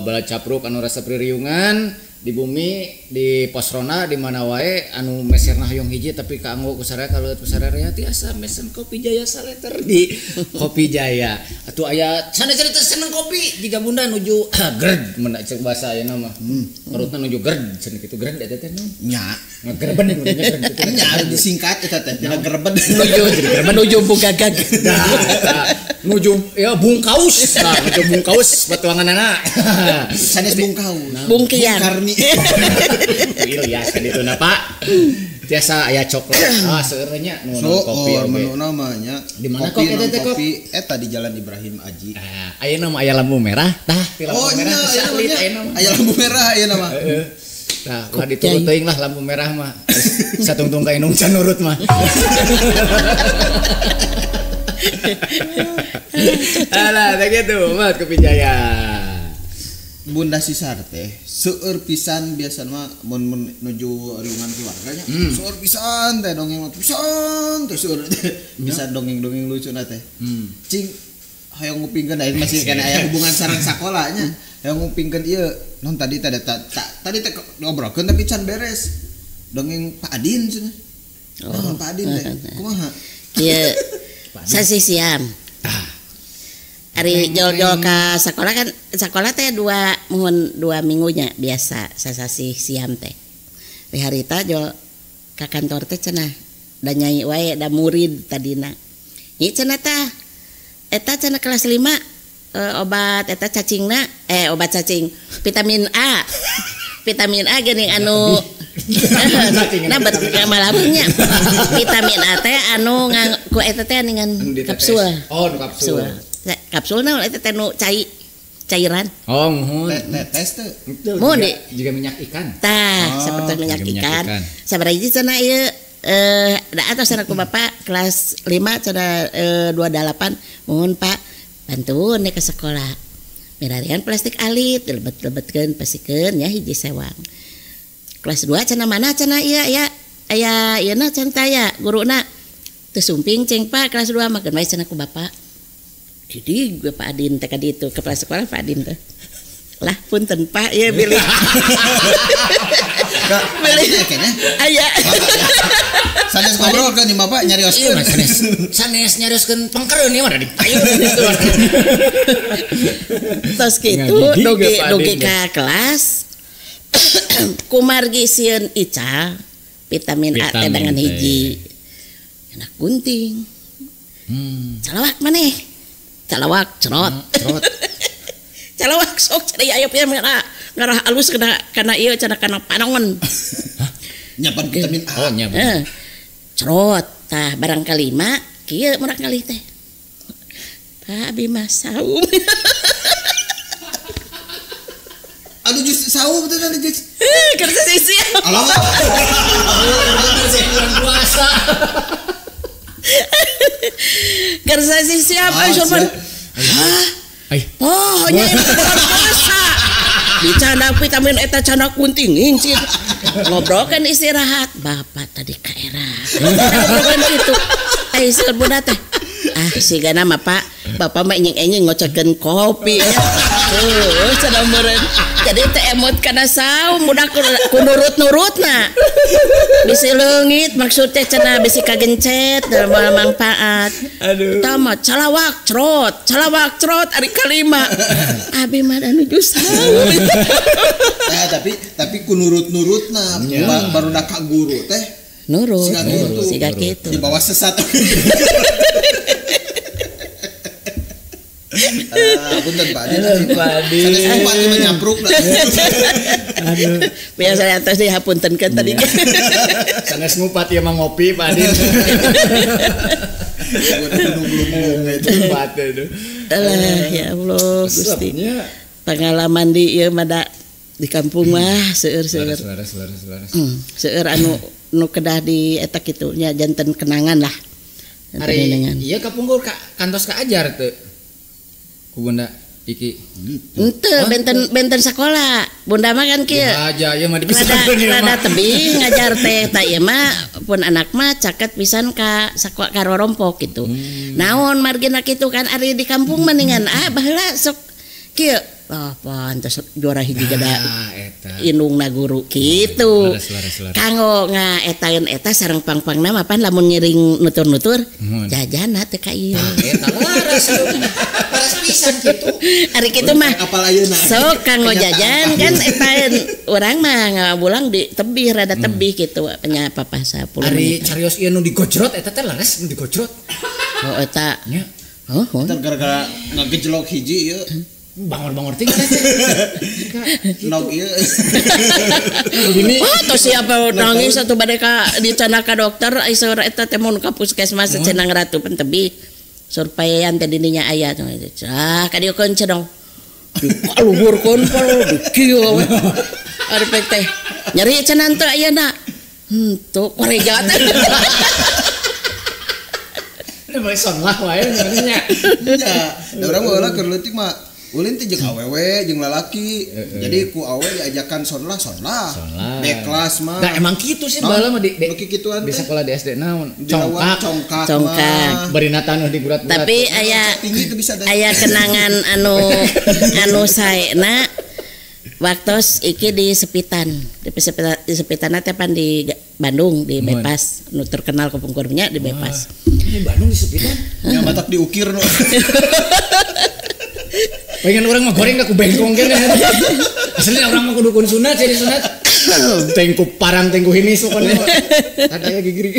bala capruk anu resep ririungan di bumi di pos ronda di mana wae anu meserna hoyong hiji tapi kanggo ku sararea kaleueut ku sararea tiasa mesen Kopi Jaya saleter di Kopi Jaya. Atuh aya sanes teh seneng kopi jiga bunda nuju gerd mun cek bahasa ayeuna mah. Perutna nuju gerd cenah kitu gerd eta teh naon? Nya. Ngagerben gerd kitu. Nya disingkat eta teh tina gerben. Nuju gerben nuju bugagag. Nuju ya bungkaus. Nah, nuju bungkaus batuanganana. Sanes bungkaus. Bungkian. Karni. Ilyas kan itu na Pak. Tiasa aya coklat. Ah seueur nya nu kopi oge. Menu namanya. Di mana kok eta teh kopi? Eta di Jalan Ibrahim Aji. Ah, ayeuna mah aya lampu merah. Tah, ti lampu merah. Aya lampu merah ayeuna mah. Heeh. Tah, ulah diturut teuing lah lampu merah mah. Satungtung ka indung can nurut mah. Alah, teh kitu Mat Kopi Jaya. Bunda Sisar teh seueur pisan biasa mah mun nuju riungan keluarganya seueur pisan teh dongeng pisan teh seueur teh bisa dongeng-dongeng lucuna teh. Cing hoyong ngupingkeun aya masih kana aya hubungan sareng sakola nya. Hoyong ngupingkeun ieu non tadi teh tadi teh ngobrolkeun tapi can beres. Dongeng Pak Adin cenah. Oh, Pak Adin teh kumaha? Ieu sasih siam. Ari jol-jol ka sekolah kan sekolah teh dua minggunya biasa sasasih siam teh. Di harita jol ka kantor teh cenah da nyai wae da murid tadina. Nyi cenah tah eta cenah kelas 5 obat eta cacingna obat cacing vitamin A. Vitamin A geuning anu nah bet malamnya. Vitamin A teh anu ku eta teh dengan kapsul. Oh, kapsul. Kapsul naon eta teh nu cai cairan. Oh, muhun. Tetes teh. Muhun juga minyak ikan. Tah, seperti minyak ikan. Sabaraha hiji cenah ieu da atos cenah ku bapak kelas 5 cenah 28 muhun Pak bantuan ke sekolah. Mirarian plastik alit dilebet-lebetkeun pasikeun nya hiji sewang. Kelas 2 cenah mana cenah ieu aya aya ieu na cenah taya guruna. Teu sumping ceng Pak kelas 2 mah keun wae cenah ku bapak. Jadi gue Pak Adin teh kadi itu kepala sekolah Pak Adin teh. Lah punten Pak ya bilih. Bilih kayaknya. Aya. Sanes ngobrol kan di Bapak nyarioskeun. Iya sanes nyarioskeun pengkereun ieu mah dipayun gitu. Tos kitu dugi ka kelas. Kumargi sieun ical vitamin A teh dengan hiji. Enak gunting. Calawak maneh. Calawak cerot. Cerot. Calawak sok cari ayo pian ngarah alus kana ieu cenah kana panon. Nyapan vitamin A. Oh nya. Cerot tah barang kalima kieu murang kali teh. Pak abi mah saum. Aduh jus saum teh tadi jus. Kerja sisi. Allah. Puasa. Kerja siap ayo sorban. Hah? Oh, nya puasa. Dicanda vitamin eta canda kunting incit. Ngobrolkeun istirahat. Bapak tadi ka era. Ngobrolkeun kitu. Ai seur bunda teh. Ah, sigana mah Pak, bapak mah enying-enying ngocotkeun kopi. Heuh, cenah meureun. Jadi teh emot kana saum budak ku nurut-nurutna. Bisi leungit maksud teh cenah bisi kagencet moal manfaat. Aduh. Tama calawak cerot ari kalima. Abi mah nuju saum. Nah, tapi ku nurut-nurutna baru dak ka guru teh. Nurut. Siga kitu. Di bawah sesat. Punten Pak Adin. Sanes ngupat ieu nyampruk lah. Aduh. Biasa atas dihapuntenkeun tadi. Sanes ngupat ieu mah ngopi Pak Adin. Gunung itu. Ngupat itu. Alah ya Allah Gusti. Pengalaman di ieu mah di kampung mah seueur-seueur. Seueur anu nu kedah di eta kitu nya janten kenangan lah. Ari ieu kapungkur ka kantos ka ajar teu? Ku Bunda Iki. Henteu benten sakola. Bunda mah kan kieu. Aja ieu mah dipisahkeun ieu mah. Rada tebih ngajar teh ta ieu mah pun anak mah caket pisan ka sakola ka rorompok kitu. Naon margina kitu kan ari di kampung mendingan ah baheula sok kieu. Ah pantes juara hiji gada indungna guru kitu. Kanggo ngaetaeun eta sareng pang-pangna mah pan lamun ngiring nutur-nutur jajana teu ka ieu. Eta laras. Laras pisan kitu. Ari kitu mah sok kanggo jajan kan etaeun urang mah ngabulang di tebih rada tebih kitu nya papa 10 menit. Ari carios ieu nu digojrot eta teh laras nu digojrot. Oh eta. Nya. Oh. Eta gara-gara ngagejlok hiji ieu. Bangor-bangor tinggal nog ieu. Begini. Oh, tos siapa nangis atuh bade ka dicana ka dokter ai saur eta teh mun ka puskesmas Cenang Ratu pan tebih. Surpayan teh dininya aya. Ah, ka dieu keun cenong. Luhurkeun pal di kieu we. Ari pek teh nyeri cenah teu ayeuna. Henteu koreja teh. Ini boleh sonlah wae nya. Nya, da urang baheula keur leutik mah ulin teh jeung awewe jeung lalaki. Jadi ku awe diajakan sonlah. Di kelas mah. Nah emang kitu sih baheula mah di di sekolah di SD naon? Congkak. Congkak. Barina tanuh digurat-gurat. Tapi aya kenangan anu saena waktos iki di Sepitan. Di Sepitan teh pan di Bandung di Bebas nu terkenal kapungkurnya di Bebas. Di Bandung di Sepitan. Nya matak diukir nu. Pengen orang mah goreng ku bengkong kene. Asli orang mah kudu kun sunat jadi sunat. Tengku parang tengku hinis pokoknya. Ada ya gigiri.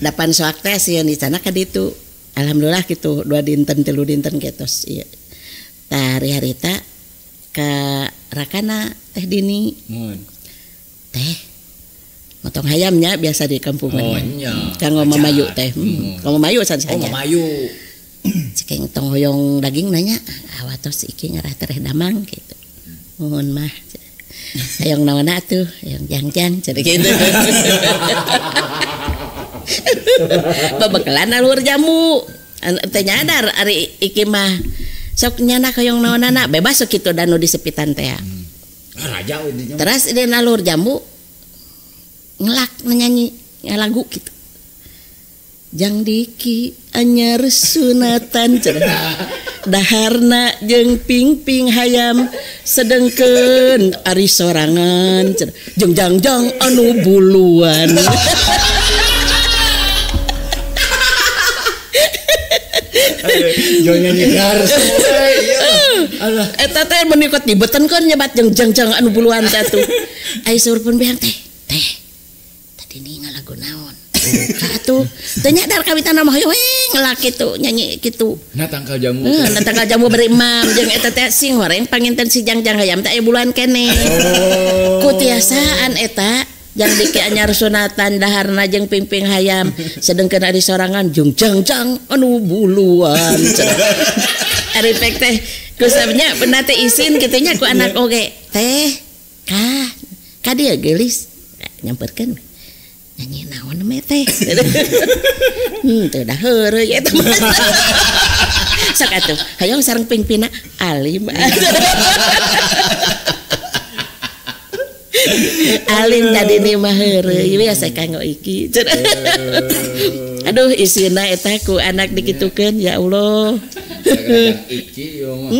Dapan soak teh sieun di sana ka ditu. Alhamdulillah gitu 2 dinten 3 dinten kitos ieu. Tah hari-harita ka rakana teh Dini. Teh motong hayamnya biasa di kampung. Oh nya. Kanggo mamayu teh. Kanggo mamayu sanes. Oh mamayu. Cekeng tong hoyong daging nanya awatos iki ngarah tereh damang gitu. Mohon mah. Hayong naon atuh, hayong jangjang cenah kitu. Babekalan alur jamu. Teu nyadar ari iki mah sok nyana hoyong naonana bebas sok kitu danu di Sepitan teh. Raja we. Terus di alur jambu ngelak nyanyi ngalagu kitu. Jang Diki anyar sunatan cenah daharna jeung ping-ping hayam sedengkeun ari sorangan cenah jeung jangjang anu buluan. Jo nyanyi dar iya. Eta teh mun ikut dibetenkeun nyebat jeung jangjang anu buluan teh atuh. Ai saur pun beang teh teh tadi ni ngalagu naon? Atuh teu nyadar kawitan mah hoyong ngelak kitu nyanyi kitu. Nah tangkal jamu. Nah tangkal jamu beri emam jeung eta teh sing horeng panginten si jangjang hayam teh aya buluan keneh. Oh. Ku tiasaan eta jang Diki anyar sunatan daharna jeung pingping hayam sedengkeun ari sorangan jeung jangjang anu buluan. Ari pek teh kusabnya beuna teh isin kitu nya ku anak oge. Teh ka ka dieu geulis nyamperkeun. Nyanyi naon mah teh. Teu da heureuy eta mah. Sok atuh, hayang sareng pingpina alim. Alim tadi ni mah heureuy biasa kanggo iki. Aduh isina eta ku anak dikitukeun ya Allah. Iki ieu mah.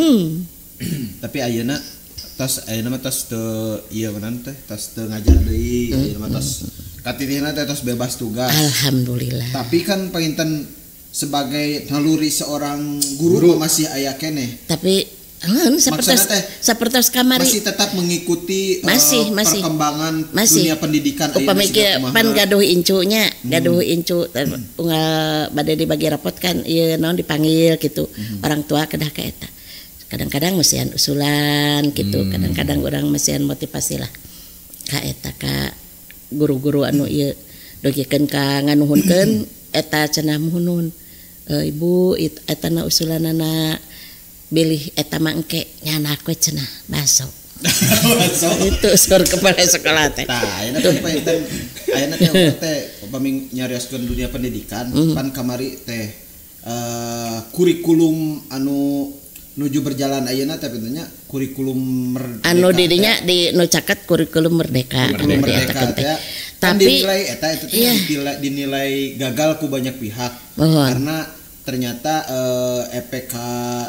Tapi ayeuna tos ayeuna mah tos teu ieu meunang teh, tos teu ngajar deui, ayeuna mah tos katitihna teh tos bebas tugas. Alhamdulillah. Tapi kan panginten sebagai naluri seorang guru masih aya keneh. Tapi sapertos kamari masih tetap mengikuti masih perkembangan masih. Dunia pendidikan. Upami kieu pan gaduh incunya, gaduh incu unggal bade dibagi rapot kan ieu naon dipanggil gitu. Orang tua kedah ka eta. Kadang-kadang mesian usulan gitu, kadang-kadang orang mesian motivasi lah ka eta ka guru-guru anu ieu dogikeun ka nganuhunkeun eta cenah muhunun Ibu eta na usulanana bilih eta mah engke nyanak we cenah baso. Itu sur kepala sekolah teh. Tah, ayeuna teh panginten ayeuna teh teh upami nyarioskeun dunia pendidikan pan kamari teh kurikulum anu nuju berjalan ayeuna teh pintunya kurikulum merdeka. Anu didinya di nu caket kurikulum merdeka anu merdeka teh. Tapi dinilai eta itu teh dinilai gagal ku banyak pihak. Karena ternyata EPK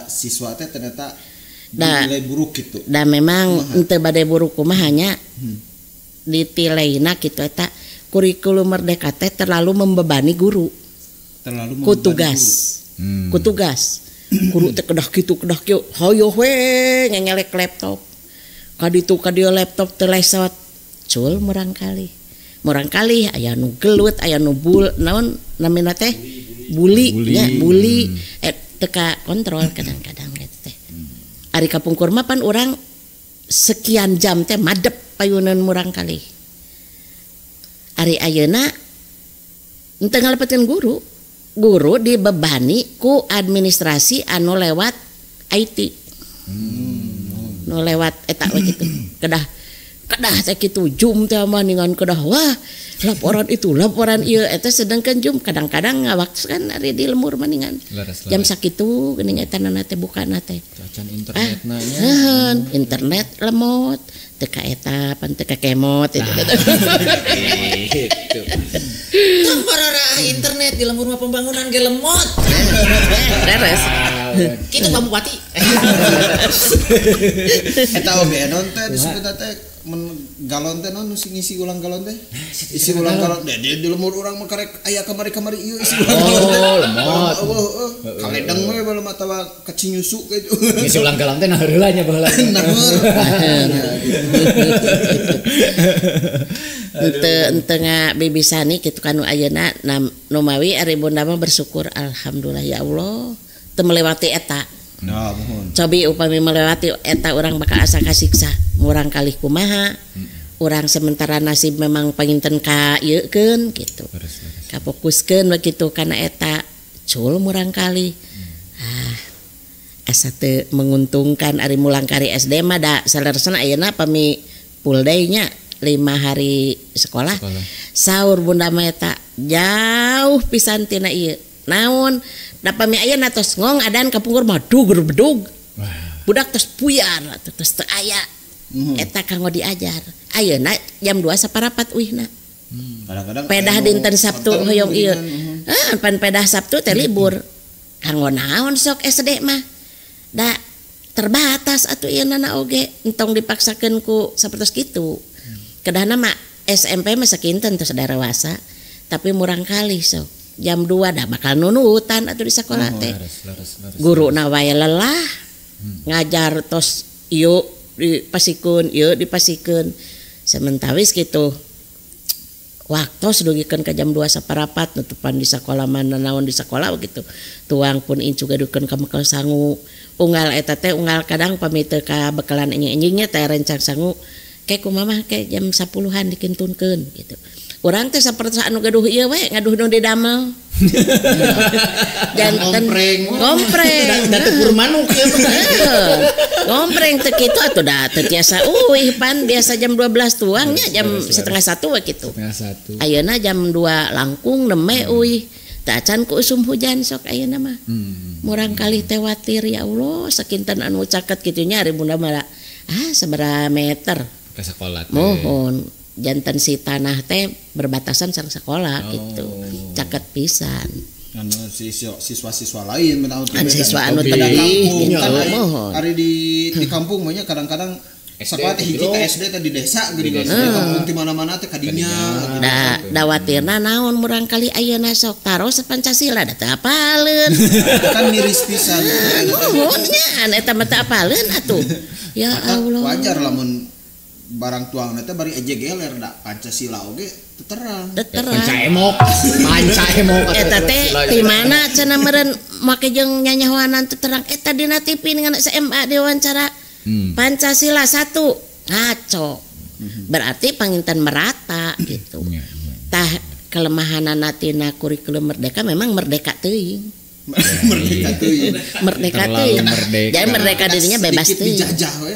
siswa teh ternyata dinilai buruk gitu. Da memang henteu bade buruk kumaha nya ditilaina kitu eta kurikulum merdeka teh terlalu membebani guru. Terlalu membebani ku tugas. Ku tugas. Guru teh kedah kitu kedah kieu hoyo we ngengelek laptop. Ka ditu ka dieu laptop teh lesot. Cul murangkalih. Murangkalih aya nu gelut, aya nu bul naon namina teh? Buli nya, buli teu ka kontrol kadang-kadang eta teh. Ari kapungkur mah pan urang sekian jam teh madep payunan murangkalih. Ari ayeuna henteu ngalepetkeun guru. Guru dibebani ku administrasi anu lewat IT. Nu lewat eta we kitu. Kedah teh kitu Zoom teh mah ningan kedah wah laporan itu laporan ieu eta sedangkan Zoom kadang-kadang ngawaktu kan ari di lemur mah ningan. Jam sakitu geuning eta nana teh bukana teh. Cacan internetna nya. Internet lemot teu ka eta pan teu ka kemot itu. Gitu. Tong pararaah internet di lembur mah pembangunan ge lemot. Beres. Kitu Pak Bupati. Eta oge non teh disebutna teh men galon teh non ngisi ulang galon teh. Isi ulang galon di lemur urang mah karek aya kamari-kamari ieu isi ulang galon teh. Oh, lemot. Heeh. Kaledeng we bae atawa ka Cinyusu kitu. Ngisi ulang galon teh nah heula nya baheula. Nah. Ente ngabibisani kitu kanu ayeuna nu mawi ari bunda mah bersyukur alhamdulillah ya Allah teu melewati eta. Nah, mohon. Cobi upami melewati eta urang bakal asa kasiksa murang kalih kumaha. Urang sementara nasib memang panginten ka ieukeun kitu. Kafokuskeun we kitu kana eta cul murang kalih. Ah asa teu menguntungkan ari mulang kari SD mah da saleresna ayeuna pami full day nya 5 hari sekolah. Saur bunda mah eta jauh pisan tina ieu. Naon da pami ayeuna tos ngong adan kapungkur mah dugur bedug. Budak tos puyar atuh tos teu aya. Eta kanggo diajar. Ayeuna jam 2 saparapat uihna. Kadang-kadang pedah dinten Sabtu hoyong ieu. Heuh pan pedah Sabtu teh libur. Kanggo naon sok SD mah. Da terbatas atuh ieu nana oge entong dipaksakeun ku sapertos kitu. Kedahna mah SMP mah sakinten tos dewasa tapi murangkalih sok jam 2 dah bakal nunutan atuh di sekolah teh. Guruna wae lelah ngajar tos ieu dipasikeun ieu dipasikeun sementawis kitu waktos dugikeun ka jam 2 saparapat nutupan di sekolah mana naon di sekolah begitu tuang pun incu gadukeun ka mekel sangu unggal eta teh unggal kadang pami teu ka bekalan enjing-enjingnya teh rencang sangu ke kumaha ke jam 10-an dikintunkeun gitu. Urang teh sapertos anu gaduh ieu we ngaduh nu didamel. Janten ngompreng. Da teu manuk ieu mah. Ngompreng teu kitu atuh da teu tiasa uih pan biasa jam 12 tuangnya jam 12:30 we kitu. 12:30. Ayeuna jam 2 langkung neme uih. Teu acan ku usum hujan sok ayeuna mah. Murangkalih teh watir ya Allah sakinten anu caket kitu nya ari bunda mah sabaraha meter ke sekolah teh. Mohon jantan si tanah teh berbatasan sareng sekolah gitu. Caket pisan. Anu siswa-siswa lain menaun teh. Siswa anu tebih gitu mohon. Ari di kampung mah nya kadang-kadang sekolah teh hiji ka SD teh di desa geuning di kampung ti mana-mana teh kadinya. Da dawatirna naon murangkalih ayeuna sok taros Pancasila da teu apaleun. Kan miris pisan. Mohon nya eta mah teu apaleun atuh. Ya Allah. Wajar lamun barang tuang teh bari eje geler da Pancasila oge terang. Panca emok. Eta teh di mana cenah meureun make jeung nyanyahoanan teu terang eta dina TV ngan SMA diwawancara. Pancasila 1 ngaco. Berarti panginten merata gitu. Tah kelemahanana tina kurikulum merdeka memang merdeka teuing. Merdeka teuing. Merdeka teuing. Jadi merdeka dirinya bebas teuing. Dijajah we.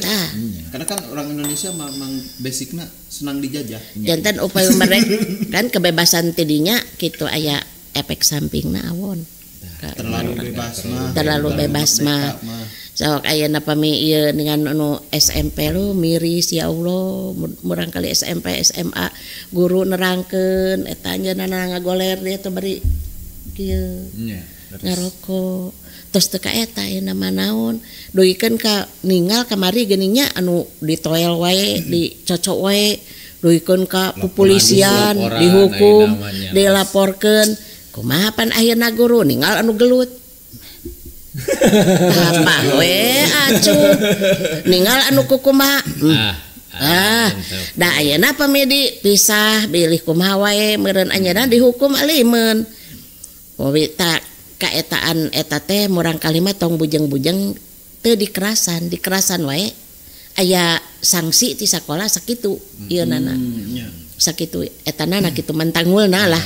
Karena kan orang Indonesia memang basicna senang dijajah. Janten upaya merdeka kan kebebasan tidinya kitu aya efek sampingna awon. Terlalu bebas mah. Terlalu bebas mah. Sok ayeuna pami ieu dengan anu SMP lu miris ya Allah, murang kali SMP SMA guru nerangkeun eta anjeunna ngagoler dia teh bari kieu. Ngarokok. Terus teu ka eta ayeuna mah naon? Dugikeun ka ninggal kamari geuning nya anu ditoel wae, dicocok wae, dugikeun ka kepolisian, dihukum, dilaporkeun. Kumaha pan ayeuna guru ninggal anu gelut. Apa we acuh ninggal anu kukumaha. Da ayeuna pamidi pisah bilih kumaha wae meureun anjeunna dihukum alimeun. Wawi ta kaetaan eta teh murang kali mah tong bujeng-bujeng teu dikerasan, dikerasan wae aya sanksi ti sakola sakitu ieu nana. Sakitu etana na kitu mentangulna lah.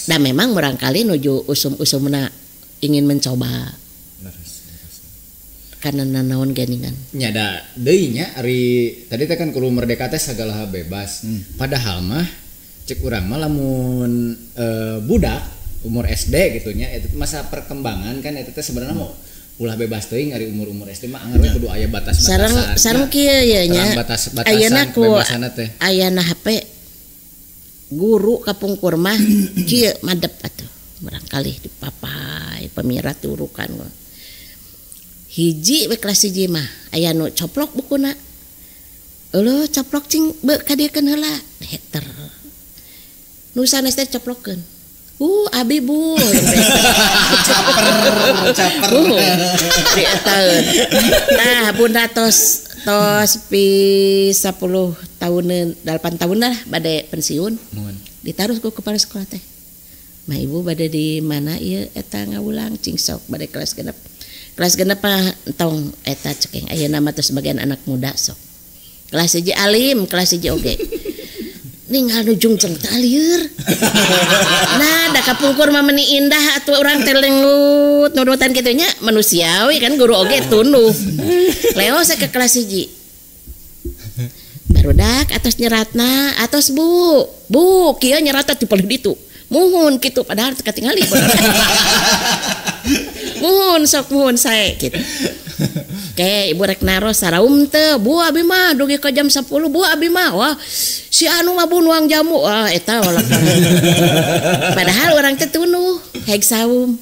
Da memang murang kali nuju usum-usumna ingin mencoba. Karena nanaon geningan. Nya da deui nya ari tadi teh kan kudu merdeka teh sagala bebas. Padahal mah cek urang mah lamun budak umur SD gitu nya eta masa perkembangan kan eta teh sebenarnya mau ulah bebas teuing ari umur-umur SD mah anggar we kudu aya batas-batasan. Sareng kieu ye nya. Batas-batasan kebebasanna teh. Ayana HP guru kapungkur mah kieu madep atuh barangkali dipapai pamira turukan. Hiji we kelas hiji mah aya nu coplok bukuna. Eueuh coplok cing beu kadiekeun heula heter. Nu sanes teh coplokkeun. Abi bu. Caper. Di etaeun. Tah bunda tos pi 10 tahuneun, 8 tahun lah bade pensiun. Ditaruh ku kepala sekolah teh. Mah ibu bade di mana ieu eta ngawulang cing sok bade kelas genep. Kelas genep mah entong eta cekeng ayeuna mah tos sebagian anak muda sok. Kelas 1 alim, kelas 1 oge. Ninggal nu jungjeng teh lieur. Nah, da kapungkur mah meni indah atuh urang teh lenglut nurutan kitu nya manusiawi kan guru oge tunduh. Leo saya ke kelas 1. Barudak atos nyeratna, atos Bu. Bu, kieu nyeratna ti palih ditu. Muhun kitu padahal teu katingali. Muhun sok muhun sae kitu. Ke ibu rek naros saraum teu, Bu abi mah dugi ka jam 10, Bu abi mah wah si anu mah bu nuang jamu. Wah eta olah. Padahal urang teh tunduh heg saum.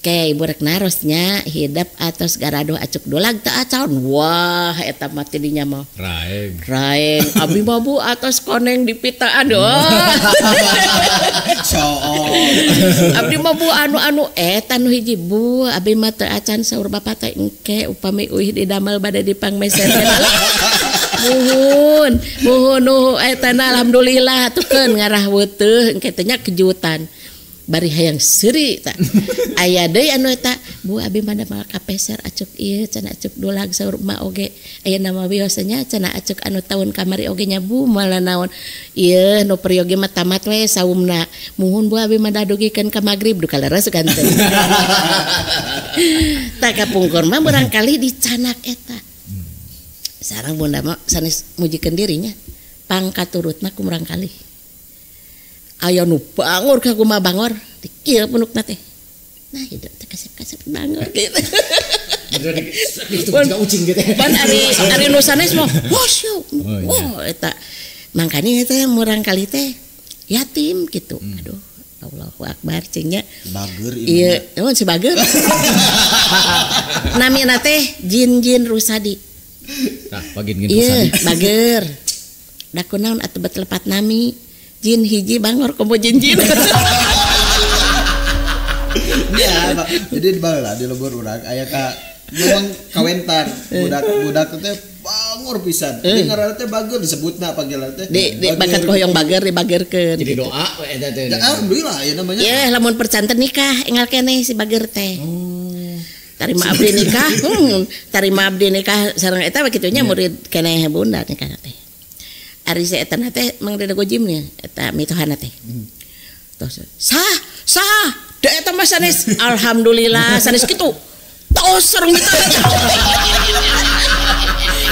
Ke ibu rek naros nya hidep atos garaduh acuk dulag teu acaon. Wah eta mah ti dinya mah. Raeng. Raeng abi mah bu atos koneng dipitaan. Wah. Soong. Abdi mah bu anu-anu eta nu hiji bu abi mah teu acan saur bapak teh engke upami uih didamel bade dipangmeserkeun. Muhun, muhun nu eta na alhamdulillah atukeun ngarah weuteuh engke teh nya kejutan. Bari hayang seuri ta. Aya deui anu eta bu abi mah damel kapeser acuk ieu cenah acuk dulag saur emak oge. Aya nama wios nya cenah acuk anu taun kamari oge nya bu moal naon. Ieu nu peryogi mah tamat we saumna. Muhun bu abi mah dadugikeun ka magrib duka leres kan teh. Tah kapungkur mah barangkali dicanak eta. Sareng bunda mah sanes mujikeun dirinya. Pangkaturutna ku murangkalih. Aya nu bangor ka kumaha bangor dikieu punukna teh. Nah hidup teh kasep-kasep bangor gitu. Itu juga ucing gitu. Pan ari nu sanes mah wah syok. Wah eta mangkane eta murangkalih teh yatim gitu. Aduh Allahu Akbar cing nya. Bager ieu. Ieu naon si bager. Namina teh Jin-jin Rusadi. Tah pagin-gin Rusadi. Ieu bager. Da kunaon atuh bet lepat nami. Jin hiji bangor komo jin-jin. Ya, jadi baheula di lembur urang aya ka memang kawentar budak-budak teh bangor pisan. Jadi ngaranna teh bager disebutna panggilan teh. Di bakat hoyong bager dibagerkeun. Jadi doa we eta teh. Ya alhamdulillah ya namanya. Yeuh lamun percanten nikah enggal keneh si bager teh. Tarima abdi nikah, tarima abdi nikah sareng eta we kitu nya murid keneh bunda nikah teh. Ari si eta teh Mang Dede Gojim nya eta mitohana teh. Tos sah sah Da eta mah sanes alhamdulillah sanes kitu. Tos sareng mitoha.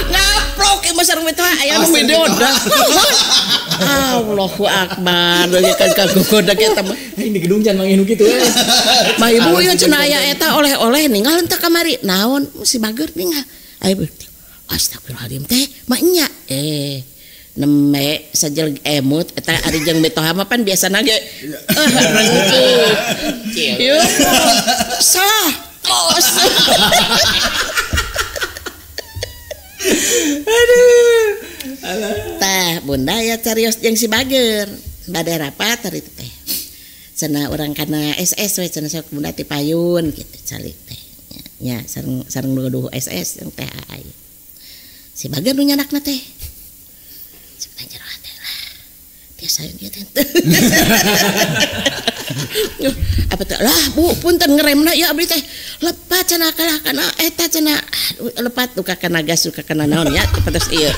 Ngaplok ieu sareng mitoha aya nu video da. Allahu akbar kan kagogodag eta mah. Ini gedung can manggih nu kitu we. Mah ibu ieu cenah aya eta oleh-oleh ninggal henteu kamari. Naon si bager ninggal. Aya astagfirullahaladzim teh mah nya neme sajel emut eta ari jeung mitoha mah pan biasana ge rengkuh. Sah tos. Aduh. Tah bunda ya carios jeung si bager bade rapat hari itu teh. Cenah urang kana SS we cenah sok bunda ti payun kitu calik teh. Nya sareng sareng duduh SS jeung teh ai. Si bager nu nyanakna teh. Cek jero hate lah. Biasa ieu teh. Apa teh lah Bu punten ngeremna ya abdi teh. Lepat cenah kalah kana eta cenah lepat duka kana gas duka kana naon ya terus ieu.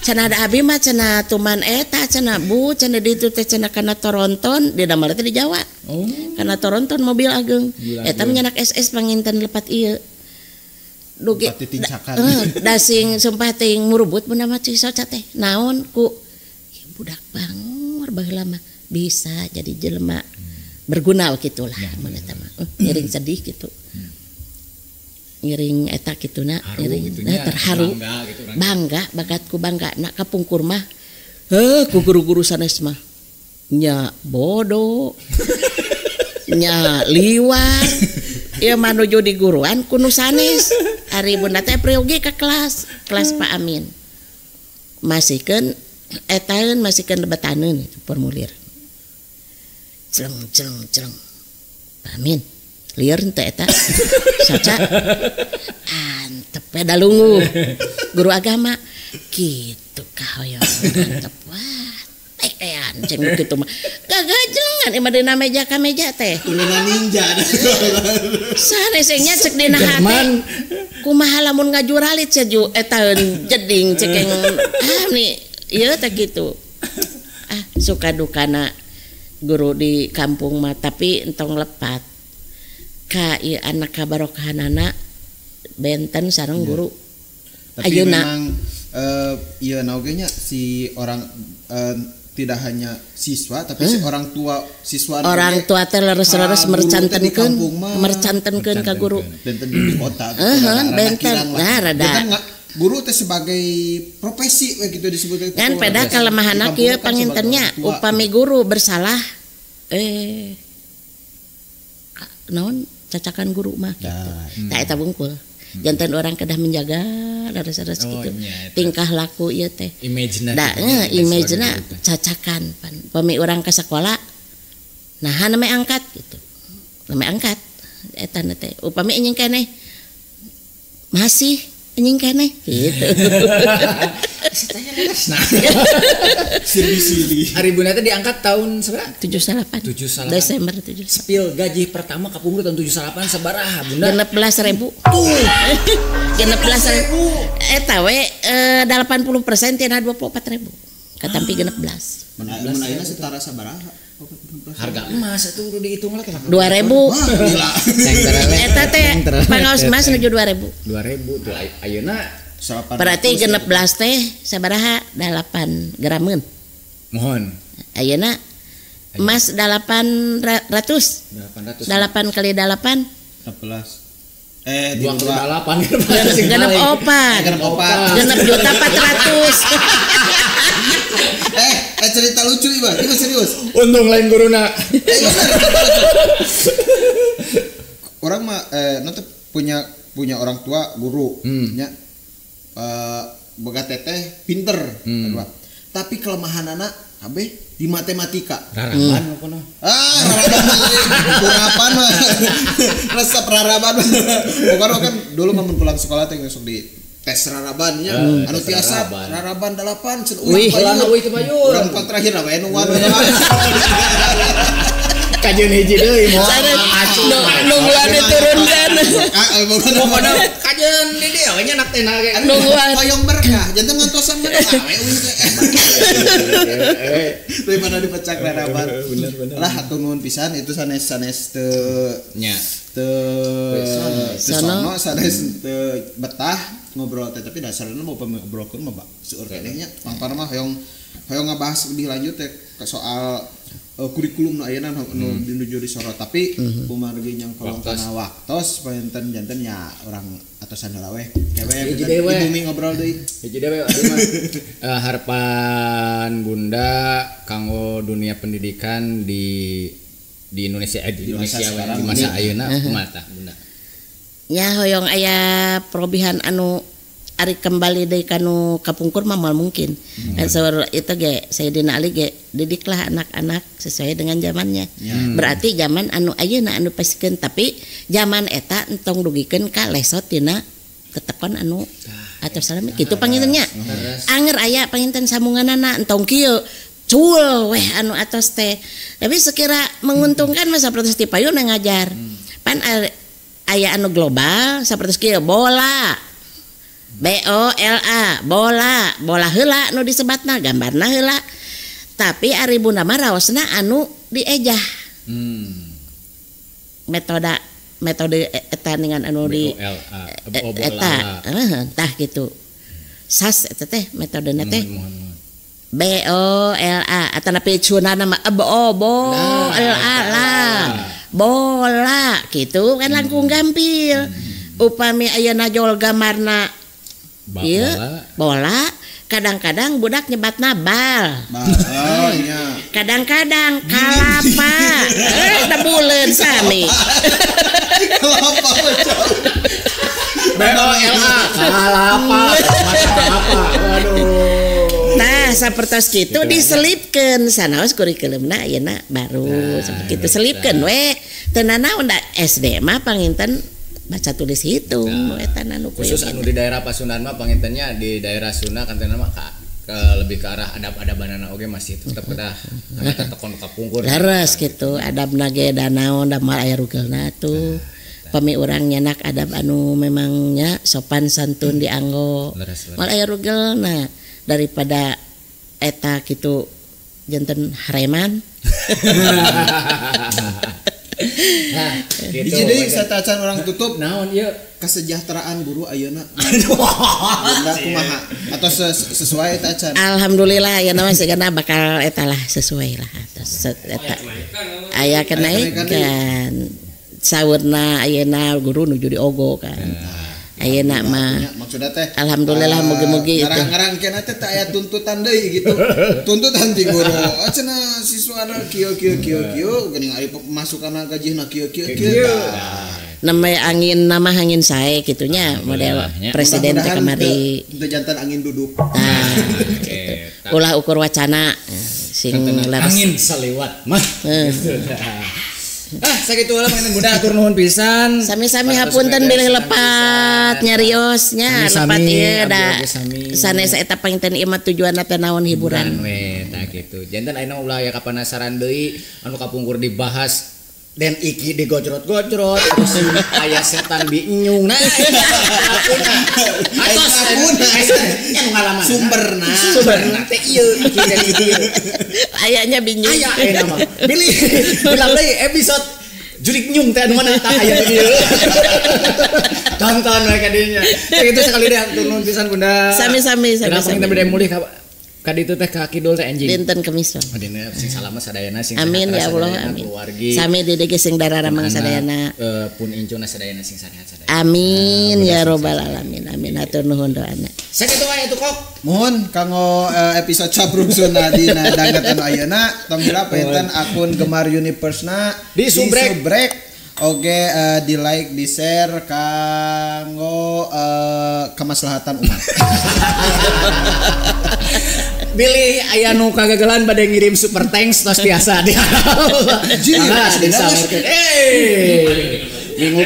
Cenah da abi mah cenah tuman eta cenah Bu cenah ditu teh cenah kana Toronton di damel teh di Jawa. Oh. Kana Toronton mobil ageng. Eta nyanak SS panginten lepat ieu. Dugi dasing sumpah ting murubut bunda mah cik soca teh naon ku budak bangor baheula mah bisa jadi jelema berguna gitulah mun eta mah ngiring sedih gitu ngiring eta kituna ngiring nah, terharu bangga, gitu, bangga bakatku bangga nak kapungkur mah heuh ku guru-guru sanes mah nya bodoh nya liwar ieu manuju di guruan ku nu sanes ari bunda teh priyogi ka kelas kelas Pak Amin masihkeun etaeun masihkeun lebetaneun itu formulir celeng celeng celeng Pak Amin lieur teh eta saca antep we dalungu guru agama kitu kahoyong antep wah tekean ceng kitu mah gagajengan imah dina meja ka meja teh tulinan ninja sanes nya cek dina hate kumaha lamun ngajuralit seju etaeun jeding cekeng ah nih ieu teh kitu ah suka dukana guru di kampung mah tapi entong lepat ka ieu anak kabarokahanana benten sareng guru. Tapi ayeuna memang ieu naoge nya si orang tidak hanya siswa tapi si orang tua siswa orang tua teh leres-leres mercantenkeun mercantenkeun ka guru benten di kota gitu benten nah rada guru teh sebagai profesi we gitu disebut kan peda kelemahanna kieu pangintennya upami guru bersalah naon cacakan guru mah gitu tah eta bungkul jantan orang kedah menjaga leres-leres gitu tingkah laku ieu teh image-na da image-na cacakan pan pami urang ka sakola naha name angkat gitu name angkat eta teh upami anjing keneh masih anjing keneh gitu. Nah. Sili-sili. Ari bunda teh diangkat tahun sabaraha? 78. 78. Desember 78. Spill gaji pertama kapungkur tahun 78 sabaraha bunda? 16.000. Tuh. 16.000. Eta we 80% tina 24.000. Katampi 16. Mun ayeuna setara sabaraha? Harga emas itu udah dihitung lah 2.000. Eta teh pangaos emas nuju 2.000. 2.000 tuh ayeuna berarti 16 teh sabaraha 8 grameun. Mohon. Ayeuna emas 800. 800. 8 kali 8 16. 2 kali 8 genep 4. Genep juta 400. Cerita lucu iba, iba serius. Untung lain guruna. Orang mah nanti punya orang tua guru, nya. Boga teteh pinter, Tapi kelemahan anak kabeh di matematika. Raraban kono. Ah, raraban. Mah. Resep raraban. Pokoknya kan dulu mah mun pulang sekolah teh langsung di tes rarabannya anu tiasa raraban 8 wih lana euy teh payun urang terakhir we nu wan. Kajeun hiji deui moal nungguan diturunkan. Pokona kajeun di dieu we nya nak teh na ge. Nungguan hoyong berkah janten ngantosan berkah we euy teh. Daripada dipecak raraban. Bener. Lah hatur nuhun pisan itu sanes-sanes teu nya teu sono sanes teu betah ngobrol teh tapi dasarna mau ngobrolkeun mah seueur keneh nya. Pangpar mah hoyong ngabahas lebih lanjut teh ke soal kurikulum nu ayeuna nu nuju disorot tapi kumargi nyangkolong kana waktos panten janten nya urang atosan heula weh. Kewe di bumi ngobrol deui. Hiji deui abdi mah harapan Bunda kanggo dunia pendidikan di Indonesia di Indonesia di masa ayeuna kumaha tah Bunda? Nya hoyong aya perobihan anu ari kembali deui kanu kapungkur mah moal mungkin. Dan saur itu ge Sayyidina Ali ge didiklah anak-anak sesuai dengan zamannya. Berarti zaman anu ayeuna anu pasikeun tapi zaman eta entong dugikeun ka lesot tina tetekon anu atau salami kitu panginten nya. Anger aya panginten sambunganana entong kieu cul weh anu atos teh. Tapi sekira menguntungkan mah sapertos ti payuna ngajar. Pan aya anu global sapertos kieu bola. B O L A bola, bola heula nu disebatna gambarna heula. Tapi ari Bunda mah raosna anu diejah. Metode eta dengan anu di B O L A eta tah gitu. Sas eta teh metodena teh. B O L A atanapi cunana mah B O B L A la. Bola gitu kan langkung gampil. Upami ayeuna jol gambarna ieu bola kadang-kadang budak nyebatna bal. Oh, nya. Kadang-kadang kalapa. Debuleun sami. Kalapa. B O L A kalapa. Kalapa. Waduh. Nah, sapertos kitu diselipkeun sanaos kurikulumna ayeuna baru saperti kitu selipkeun we. Teu nanaon da SD mah panginten baca tulis hitung nah, eta anu khusus anu di daerah Pasundan mah pangintennya di daerah Sunda kantenan mah ke lebih ke arah adab-adabanana oge masih tetep kedah karena tetekon kapungkur leres kitu adabna ge da naon da moal aya rugelna tuh pami urang nyenak adab anu memangnya sopan santun dianggo moal aya rugelna daripada eta kitu janten hareman. Nah, gitu. Jadi satacan orang tutup naon ieu kesejahteraan guru ayeuna. Bunda kumaha atau sesuai eta acan? Alhamdulillah ayeuna mah sigana bakal eta lah sesuai lah eta. Aya kenaikan. Saurna ayeuna guru nuju diogo kan. Ayeuna mah maksudna teh alhamdulillah mugi-mugi itu. Ngarang-ngarang kena teh teu aya tuntutan deui gitu. Tuntutan ti guru. Cenah siswana kieu kieu kieu kieu geuning ari pemasukanna gajihna kieu kieu kieu. Namanya angin nama angin sae kitunya model presiden teh kamari. Teu jantan angin duduk. Tah gitu. Ulah ukur wacana sing leres. Angin saliwat mah. Ah, sakitu heula panginten Bunda atur nuhun pisan. Sami-sami hapunten bilih lepat nyariosnya lepat ieu da sanes eta panginten ieu mah tujuanna teh naon hiburan we tah kitu. Janten ayeuna ulah aya kapanasaran deui anu kapungkur dibahas den iki digojrot-gojrot terus aya setan binyung nah atos nya nu ngalaman sumberna sumberna teh ieu iki den iki ayanya binyung aya ayeuna mah bilih bilang deui episode jurik nyung teh anu mana tah aya di dieu tonton we ka dinya sakitu sekali deh hatur nuhun pisan Bunda sami-sami sami-sami kita bade mulih ka ditu teh ka kidul teh anjing dinten Kemis oh dina sing salama sadayana sing amin ya Allah amin sami di deui sing dararamang sadayana pun incuna sadayana sing sarehat sadayana amin ya robbal alamin amin hatur nuhun doana sakitu wae atuh kok mohon kanggo episode Capruk Sunda dina danget anu ayeuna tong hilap panginten akun Gemar Universe-na di subrek. Oke, di like, di share kanggo kemaslahatan umat. Bilih aya nu kagagalan bade ngirim super thanks tos biasa di. Minggu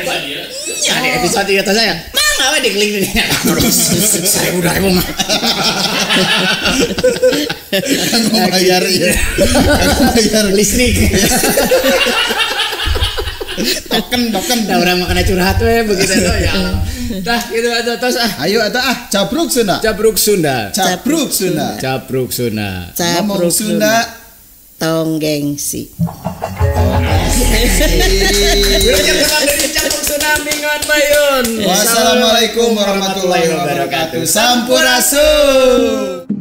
nya di episode ieu teh saya. Mangga we diklik dinya. Terus 1000 mah. Kanggo bayar ieu. Kanggo bayar listrik. Token. Nah, orang makan curhat we begitu ya. Tah gitu atuh tos ah. Ayo atuh ah, capruk Sunda. Capruk Sunda. Capruk Sunda. Capruk Sunda. Ngomong Capruk Sunda. Tong gengsi. Wilujeng tepang deui di Capruk Sunda minggon payun. Wassalamualaikum warahmatullahi wabarakatuh. Sampurasun.